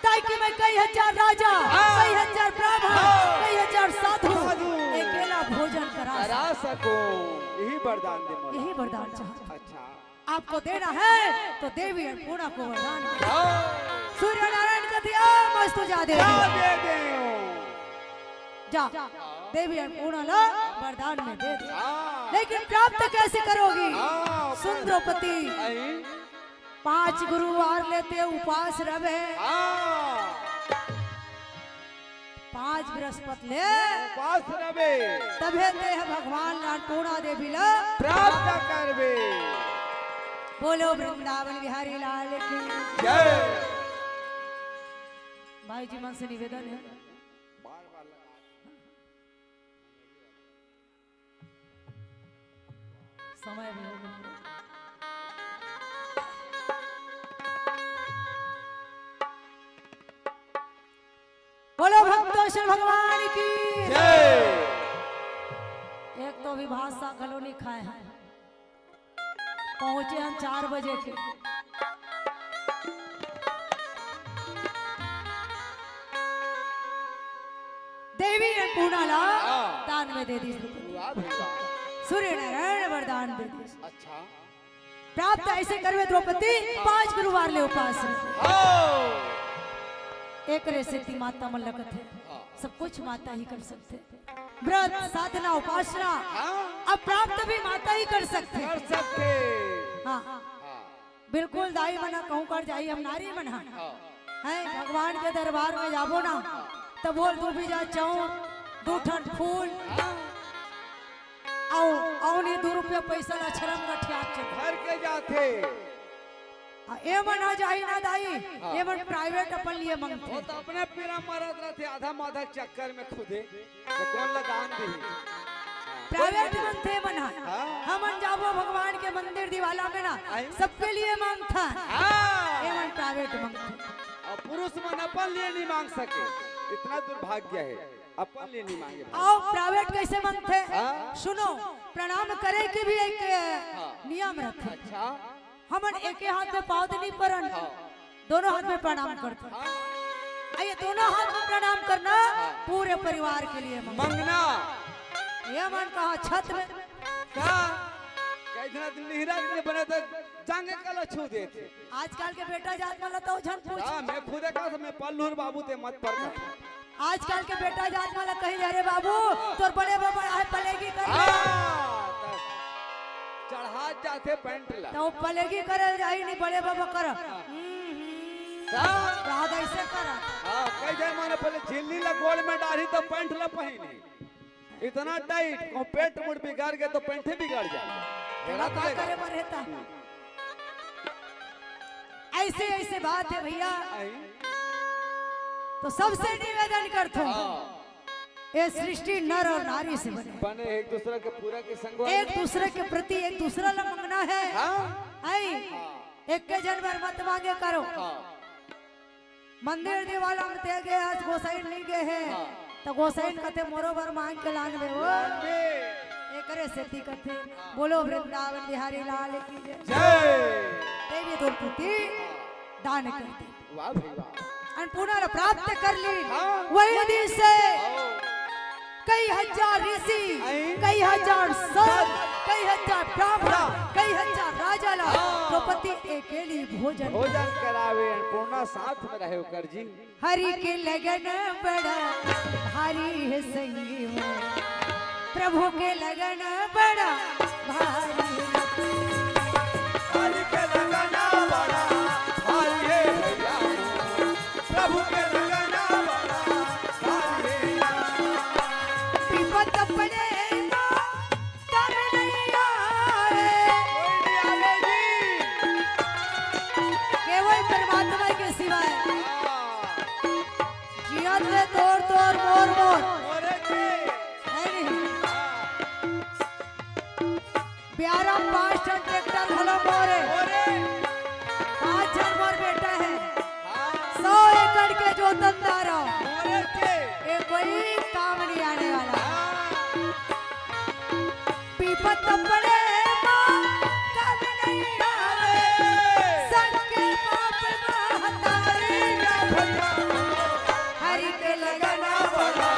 ताकि मैं कई हजार राजा, हाँ। कई हजार ब्राह्मण, हाँ। कई हजार साधु, साधु। अकेला भोजन करा करा सकूं। सकूं। यही वरदान दे मोला। यही वरदान चाहता हूँ। अच्छा। आपको देना है तो देवी अन्नपूर्णा को वरदान दे। हाँ। सूर्य नारायण कथे, मस्तु जा दे जा दियो। दे दे। जा, देवी अन्नपूर्णा ला वरदान में दे दे। हाँ। लेकिन प्राप्त कैसे करोगी? हाँ। सुन द्रौपदी, आई। पांच गुरुवार ले ते उपास रहे। हाँ। पांच बृहस्पति ले उपास रहे। तभे ते ह भगवान अन्नपूर्णा देवी ला प्राप्त करबे। बोलो वृंदावन बिहारी लाल की जय। भाई जी मन से निवेदन है। बार बार लगा। समय भी हो गया। बोलो भक्तवत्सल भगवान की जय। एक तो अभी भात साग घलो नहीं खाए हैं। पहुंचे हम चार बजे के। देवी अन्नपूर्णा ला हाँ। दान में दे दी। वाह भाई वाह। सूर्य नारायण वरदान दे दी। अच्छा। प्राप्त ऐसे करवे द्रौपदी, पांच गुरुवार ले उपास रहे। हाँ। एकरे सेती माता मन लगत है। हाँ। सब कुछ माता ही कर सकथे। व्रत, साधना, उपासना, हाँ। अब प्राप्त भी माता ही कर सकथे। कर सकथे। हाँ। हाँ। बिल्कुल दाई मन ह कहूँ कर जाई, हम नारी मन ह। हाँ। हैं, भगवान के दरबार में जाबो ना, हाँ। तब बोल दू बीजा चाउर, दू ठन फूल, हाँ। अउ, अउ नहीं दू रुपया पैसा ला छरम गठियात चल। भर के जाथे। आ, ए मन ह जाही ना दाई, हाँ। ए मन private अपन लिए मंगथे। वो तो अपने पीरा मरत रहथे, आधा माधा चक्कर में खुदे। तो कौन ला दान दिही? Private मंगथे मन ह। हाँ। हमन जाबो भगवान के मंदिर दिवाला में ना, आई। सबके लिए मांगथन। हाँ। ए मन private मंगथे। अउ पुरुष मन अपन लिए नहीं मांग सके, इतना दुर्भाग्य है, अपन लिए नहीं मांगे भाई। अउ private कैसे मंगथे? हाँ। सुनो, प्रणाम करे के भी एक हाँ। नियम रहथे। अच्छा। हमन एके हाथ में पाँव तो नहीं परन, हाँ। दोनों हाथ में प्रणाम करथन। हाँ। आ, ये दोनों हाथ में प्रणाम करना हाँ। पूरे परिवार के लिए मंगना। मंगना। ये मन कहा छत में। का? कैसे दिन लिहरा के बने तो जांगे कला छू देथे। आजकल के बेटा जात मन ला तो झन पूछ। हाँ, मैं खुदे कहा था, मैं पल्लूर बाबू ते मत पर। आजकल के बेटा जात मन ला कही, "अरे बाबू, तोर बड़े बाबा आहे, पलेगी कर ले।" हाँ, त चढ़ा जाथे पैंट ला। तो पलेगी करे जाही नहीं, बड़े बाबा कर। हम्म, हम्म। हाँ। राधा ऐसे कर। हाँ, कई जन माने पहले झिल्ली ला गोड़ में डाली तो पैंट ला पहिनी। इतना tight, को पेट मुड़ बिगाड़ गए तो पैंट ही बिगाड़ जाए। तेला का करे बर हे ता? ऐसे ऐसे बात हे भैया। आई। तो सबसे निवेदन करथों, हाँ। ये सृष्टि नर और नारी से बने। बने एक दूसरा के पूरा के संग एक दूसरे के प्रति एक दूसरा ला मंगना हे। हाँ। आई। हाँ। एक के जन बर मत मांगे करो। हाँ। मंदिर देवाला में ते गे हस, गोसाइन नइ गे हे, हाँ। त गोसाइन कथे मोरो बर मांग के लानबे ओ। लानबे। एकरे सेती कथे, हाँ। बोलो वृंदावन बिहारी लाल की जय। जय। देवी द्रौपदी दान कर दे। वाह भाई वाह। अन्नपूर्णा ला प्राप्त कर ली। हाँ। वही दिन से हाँ। कई हजार ऋषि, आई। कई हजार संत, कई हजार ब्राह्मण, हाँ। कई हजार राजा ला हाँ। द्रौपदी अकेली भोजन भोजन करावे, अन्नपूर्णा साथ में रहे ओकर जी। हरि के लगन बड़ा भारी हे संगी मोर, प्रभु के लगन बड़ा भारी हे। हरि के लगन बड़ा भारी हे भैया, प्रभु के लगन बड़ा भारी हे। विपत पड़े तो कम नहीं आवे। कोई नहीं आवे जी। केवल परमात्मा के सिवाय। हाँ। जियत ले तोर तोर मोर मोर। मोरे के। है नहीं? हाँ। ब्यारा पाँच ठन ट्रैक्टर घलो मोरे। मोरे। पाँच झन मोर बेटा हे। हाँ। सौ एकड़ के जोतनदार हो। मोरे के। ये कोई काम नहीं आने वाला। हाँ। पीपत पड़े माँ कम नहीं आवे। संग के पाप महतारी। हरि के लगन बड़ा।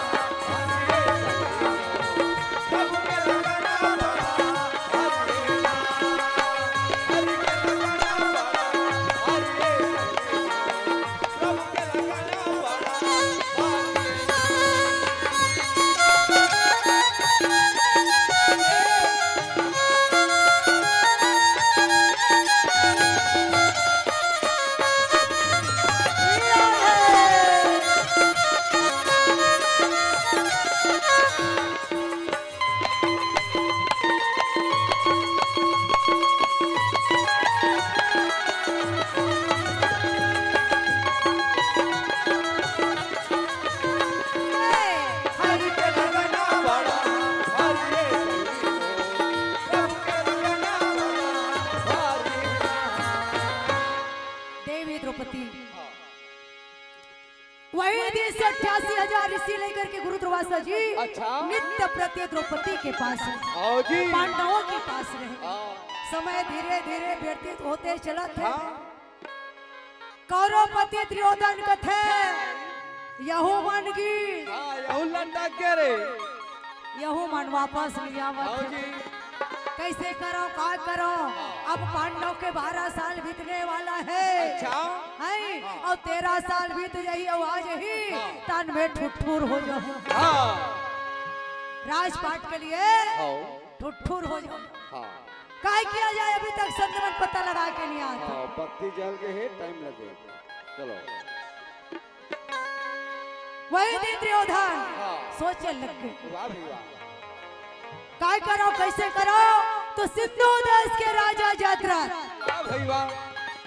देवी द्रौपदी, वही दिन से अट्ठासी हजार ऋषि लेकर के गुरु दुर्वासा जी अच्छा। नित्य प्रति द्रौपदी के पास रहे। आओ जी। पांडवों के पास रहे। हाँ। समय धीरे धीरे व्यतीत होते चलत हे। हाँ। कौरव पति दुर्योधन कथे, यहू मन गिस। हाँ, यहू लंडा के रे। यहू मन वापस नहीं आवत हे। जी। कैसे करो, का करो? अब पांडव के बारह साल बीतने वाला हे। अच्छा। हैं? हाँ। अउ तेरह साल बीत जाही, अउ आ जाही, हाँ। तन में ठुठुर हो जाहूं। हाँ। राजपाट के लिए हाँ। ठुठुर हो जाहूं। हाँ। काय किया जाए, अभी तक संत मन पता लगा के नहीं आत। हाँ, बत्ती जल के हे, टाइम लगे। चलो। वही दिन दुर्योधन हाँ। सोचे लग गे। वाह भाई वाह। काय करो, कैसे करो? तो सिंधु देश के राजा जयद्रथ वाह भाई वाह।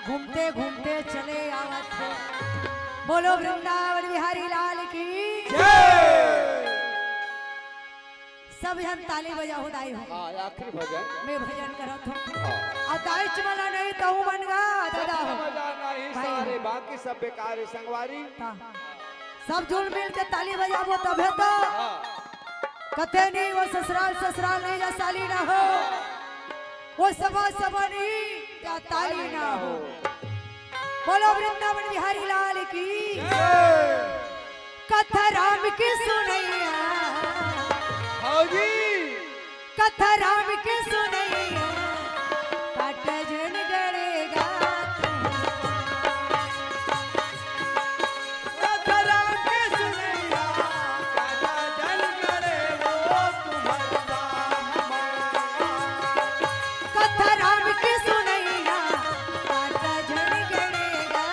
घूमते घूमते चले आवत हे। बोलो वृंदावन बिहारी लाल की। जय। सब झन ताली बजाहू दाई हो। हाँ, आखिरी भजन। मैं भजन करत हूँ। हाँ। अउ दाई च मला नहीं तहू मन गा, दादा हो। मजा नहीं भाई। सारे बाकी सब बेकार हे संगवारी। हाँ। सब जुल मिल के ताली बजाबो तभे तो। हाँ। कथे नहीं वो ससुराल, ससुराल नहीं जा साली ना हो। वो सभा, सभा नहीं जा ताली ना हो। बोलो वृंदावन बिहारी लाल की। जय। कथा राम की सुनैया। हाँ जी। कथा राम की सुनैया। काट जन गड़ेगा। कथा राम की सुनैया। काट जन गड़ेगा। कथा राम की सुनैया। काट जन गड़ेगा।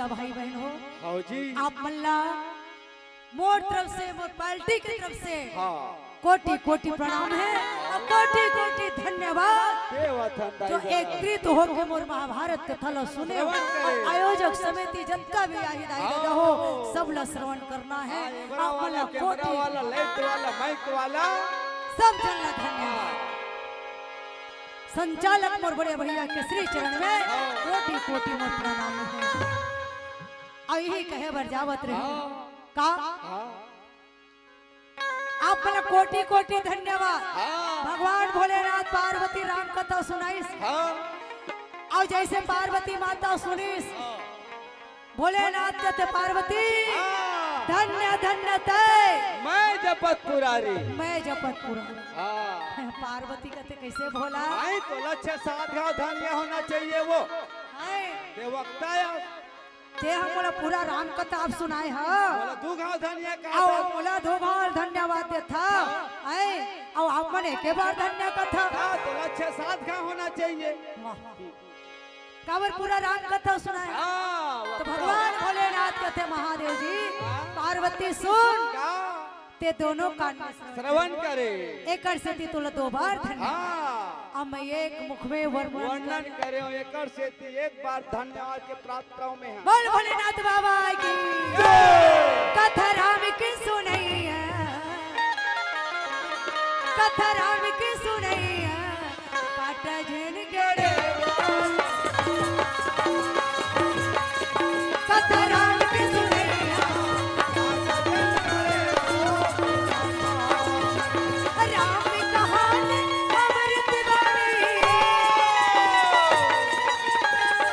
भाई बहन हो, हाँ जी। आप मन ला मोर तरफ से, मोर पार्टी के तरफ से हाँ। कोटि कोटि प्रणाम हे अउ कोटि कोटि धन्यवाद। देवथन दाई जो दादा। एकत्रित होके मोर महाभारत कथा ला सुने श्रवण करे। अउ आयोजक समिति जतका भी आही दाई हाँ। दादा हो, सब ला श्रवण करना हे। हाँ, ये बड़ा आप मन वाला, ला कैमरा कोटि वाला, लाइट वाला, माइक वाला। सब जन ला धन्यवाद। संचालक मोर बड़े भैया के श्री चरण में हाँ। कोटि कोटि मोर प्रणाम हे। अउ यही कहे बर जावत रही हाँ। का हाँ। आप मन ला कोटि कोटि धन्यवाद। हाँ। भगवान भोलेनाथ पार्वती राम कथा सुनाइस। हाँ। अउ जैसे पार्वती माता सुनिस, हाँ। भोलेनाथ कथे पार्वती, हाँ। धन्य धन्य तै। मैं जपत पुरारी। मैं जपत पुरारी। हाँ। पार्वती कथे कैसे भोला? आई तो लक्ष्य सात घाव धनिया होना चाहिए वो। हाय। देवक्ता या ते ह मोला पूरा राम कथा आप सुनाए ह। मोला दू घाव धनिया कहा अउ था। मोला दू घाव धन्यवाद देथा। हाँ। ऐ, अउ आप मन एके बार धन्य कथा। हाँ, तो अच्छा सात घाव होना चाहिए। वाह। काबर पूरा राम कथा सुनाए? हाँ, तो वाह। भगवान भोलेनाथ कथे महादेव जी, हाँ। पार्वती सुन। का? ते दोनों कान में श्रवण करे। एकर सेती तोला दो बार धन्यवाद। हाँ। अब मैं एक मुख में वर्णन वर्णन कर करे हूँ, एकर सेती एक बार धन्यवाद के प्राप्त हूँ मैं। बोल भोलेनाथ बाबा की। जय। कथा राम की सुनैया, कथा राम की सुनैया, काटा झन गड़े। कथा राम की सुनैया। राम कहानी अमृत बानी।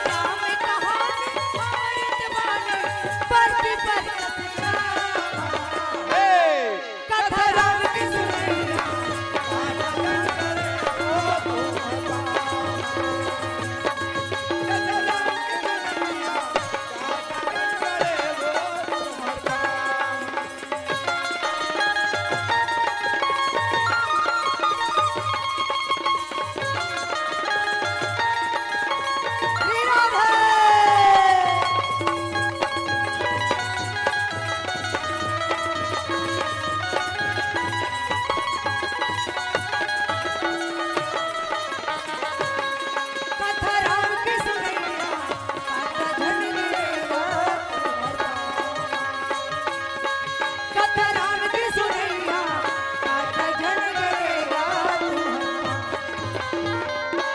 राम कहानी अमृत बानी। पर भी पर कथा। हे। कथा राम की सुनैया। कथा राम की सुनैया, काटा झन गड़े। कथा राम की सुनैया, काटा झन गड़े।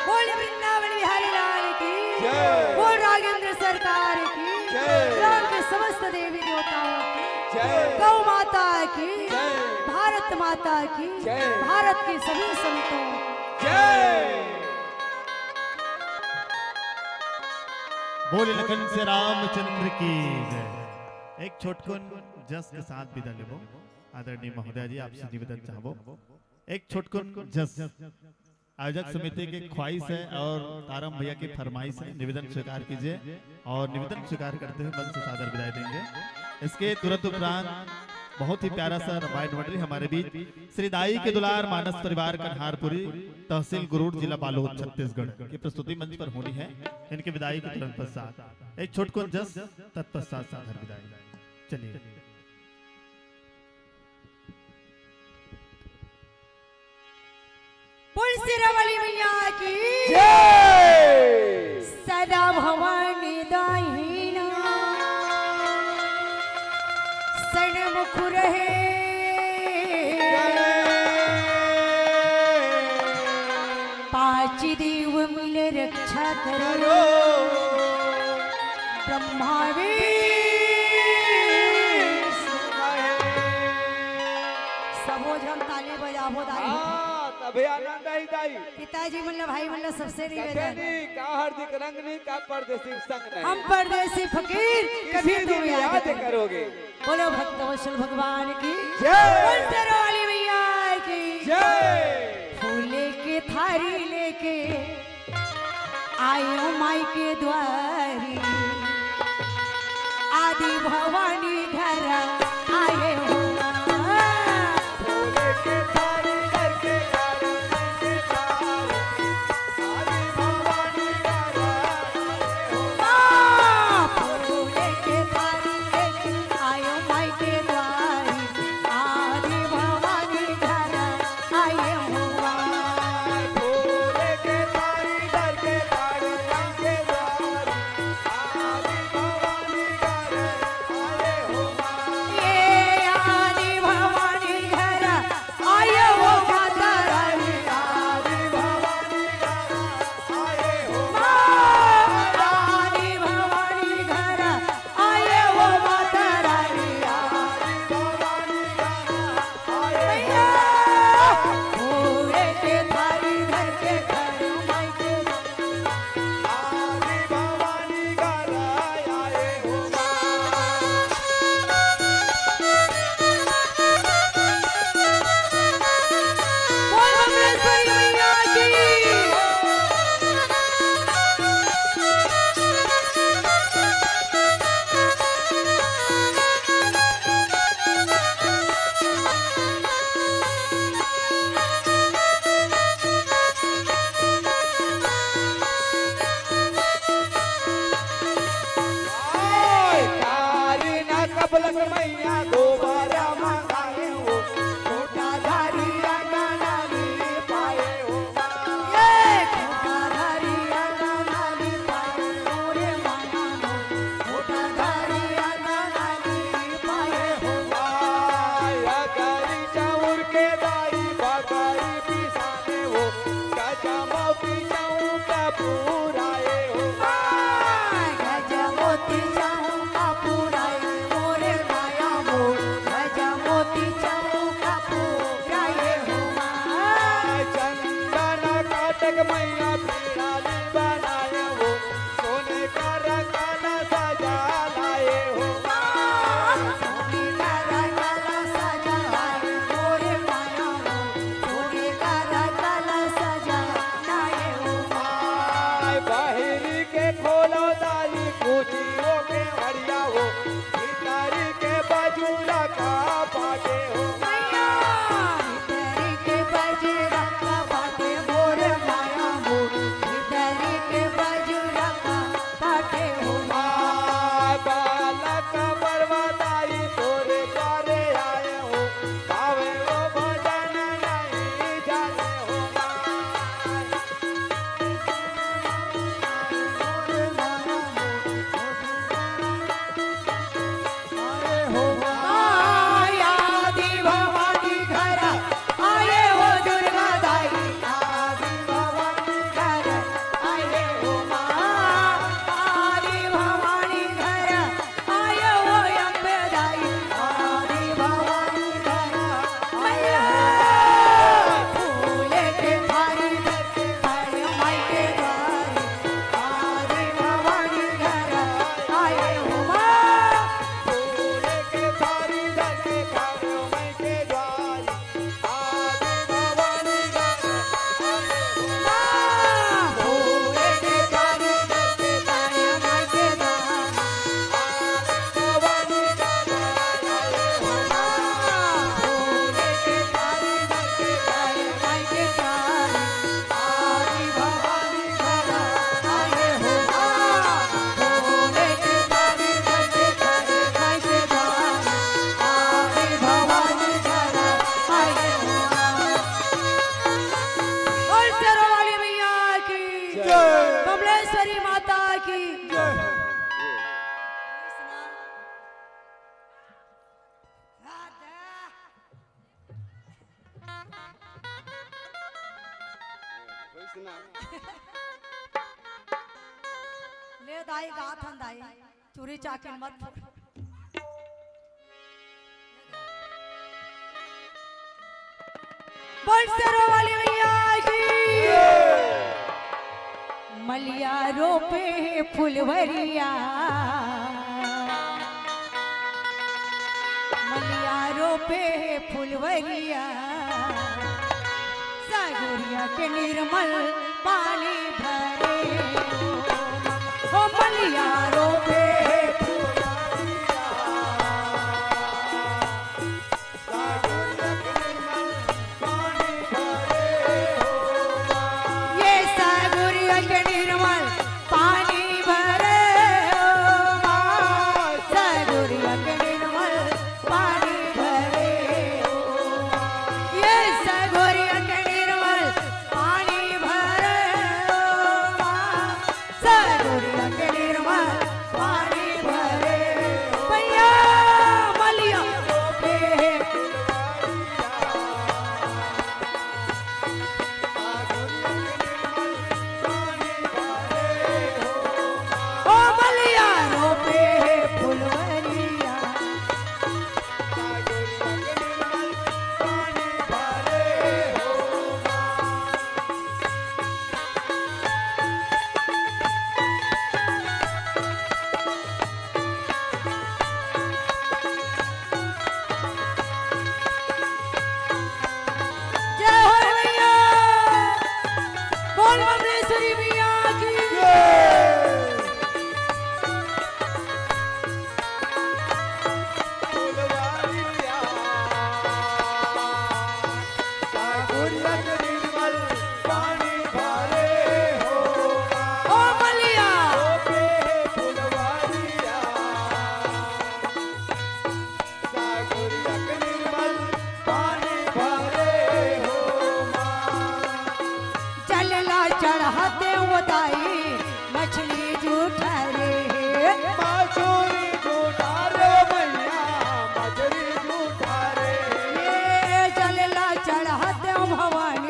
बोल वृंदावन बिहारी लाल की, जय। बोल राघेंद्र सरकार की, जय। राम के समस्त देवी देवताओं की, जय। गौ माता की, जय। भारत माता की, जय। भारत के सभी संतों की। जय। बोल लखन से रामचंद्र की जय। एक छोटकुन जस के साथ विदा लेबो आदरणीय महोदय जी, आपसे निवेदन चाहबो एक छोटकुन जस। आयोजक समिति के ख्वाहिश है और तारम भैया की फरमाइश है, निवेदन स्वीकार कीजिए। और निवेदन स्वीकार करते हुए मंच से सादर विदाई देंगे। इसके तुरंत उपरांत बहुत ही प्यारा सा रामायण मंडली हमारे बीच श्री दाई के दुलार मानस परिवार कन्हारपुरी, तहसील गुरूर, जिला बालोद, छत्तीसगढ़ की प्रस्तुति मंच पर होनी है। इनके विदाई के तुरंत पश्चात एक छोटकुन जस, तत्पश्चात सादर विदाई। चलिए। बोल शेरावाली मैया की जय। सदा भवानी दाहिना सन्मुख रहे। पांच देव मिल रक्षा करो। ब्रह्मा विष्णु महेश। सबो झन ताली बजाबो दाई। हाँ, तभे आनंद आई दाई। पिताजी मन ला, भाई मन ला, सबसे निवेदन। नहीं, का हार्दिक रंग नहीं, का परदेसी संग नहीं। हम परदेसी फकीर, कभी तुम याद करोगे। बोलो भक्तवत्सल भगवान की जय। बोल शेरावाली मैया की जय। फूले के थारी लेके आयो माई के द्वारी, आदि भवानी घर आए हो। फूले के थारी लेके आयो माई के द्वारी, आदि भवानी घर आए हो। हाँ, फूले मोती चौका पुराए हो। गज मोती चौका पुराए, मोरे माया मोर, गज मोती चौका पुराए हो। चंदन काटक मैया पीड़ा ली बनाए हो, सोने का रंगन सजा लाए हो। सोने का रंगन सजा लाए, मोरे माया मोर, सोने का रंगन सजा लाए हो। आय बहिरी के खोलो दाई, कुचियो के हरिया हो, भीतरी के बजुरा का पागे हो। मैया, भीतरी के बजुरा का पागे, मोरे माया मोर, भीतरी के बजुरा का पागे हो। आय बालक बरवा दाई, तोरे द्वारे आए हो, गावे वो भजन नहीं जाने हो। आए हो आदि भवानी घर, आए हो दुर्गा दाई, आदि भवानी घर, आए हो माँ, आदि भवानी घर, आए हो अम्बे दाई, आदि भवानी घर, मैया, फूले के थारी धर के खड़े माई के द्वारे, आदि भवानी घर, आए हो माँ। फूल के थारी धर के खड़े माई के द्वारे, आदि भवानी घर, आए हो माँ। फूल के थारी धर के खड़े माई के द्वारे, आदि भवानी घर, आए हो माँ। फूल के थारी धर के खड़े माई के द्वारे, आदि भवानी घर, आए हो माँ। भोले के बारी बजे करे कैसे जान, आदि भवानी घर, आए हो माँ। बोल शेरों वाली मैया की, जय। कमलेश्वरी माता की जय। ले दाई, गात हन दाई, चूरी चाकिन मत फोड़। बोल शेरों वाली मैया की। मलिया रोपे हे फुलवरिया, मलिया रोपे हे फुलवरिया, सगुरिया के निर्मल पानी भरे हो। ओ मलिया रोपे हे फुलवरिया, ये सगुरिया के निर्मल पानी भरे हो माँ, सगुरिया के निर्मल पानी भरे हो माँ। ये सगुरिया के निर्मल पानी भरे हो माँ। सगुरिया के निर्मल पानी भरे। भैया मलिया रोपे हे। ओ मलिया रोपे हे फुलवरिया। जय हो रे भैया, बोल बमलेश्वरी मैया की। फुलवरिया, सागुरिया के निर्मल पानी भरे हो माँ। ओ मलिया। रोपे हे फुलवरिया, सागुरिया के निर्मल पानी भरे हो माँ। जल ला चढ़ाते वो दाई, मछली जूठा रे। मछली जूठा रे मैया, मछली जूठा रे। ये जल ला चढ़ाते भवानी,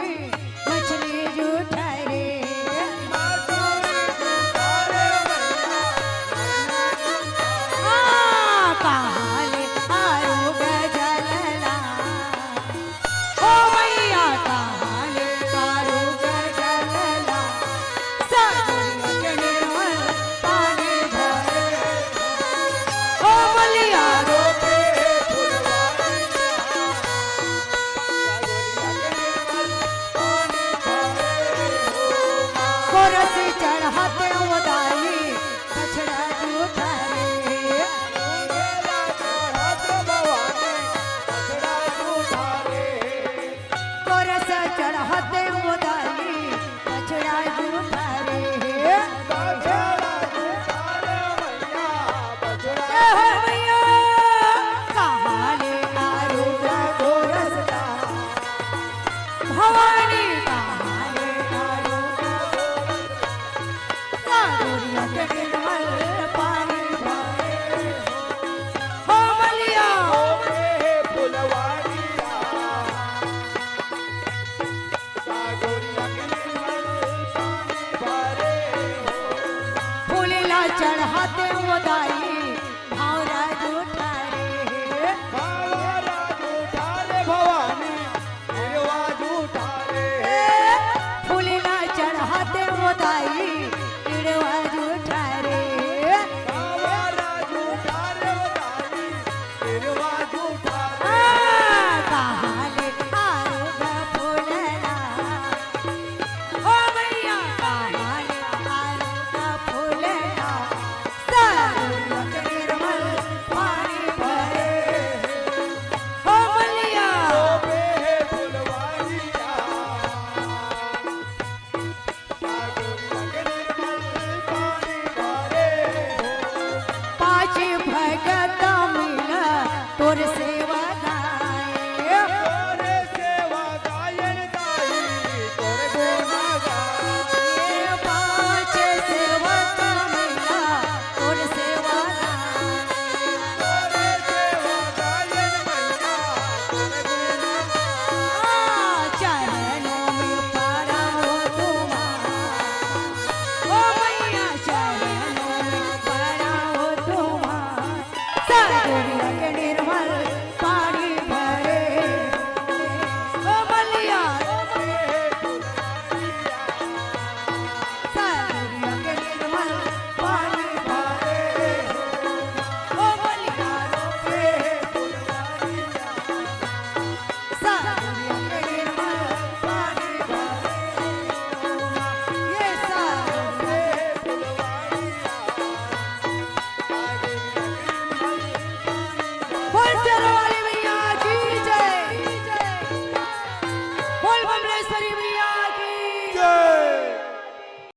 रस चढ़ाते वो दाई बछड़ा जूठा रे। कोरस चढ़ाते वो दाई बछड़ा जूठा रे। जय हो मैया। कहाँ ले आरो कोरस का भवानी कहाँ ले आरो सागोरिया के निर्मल पानी भरे हो। हो मलिया। फूल ला चढ़ाते वो दाई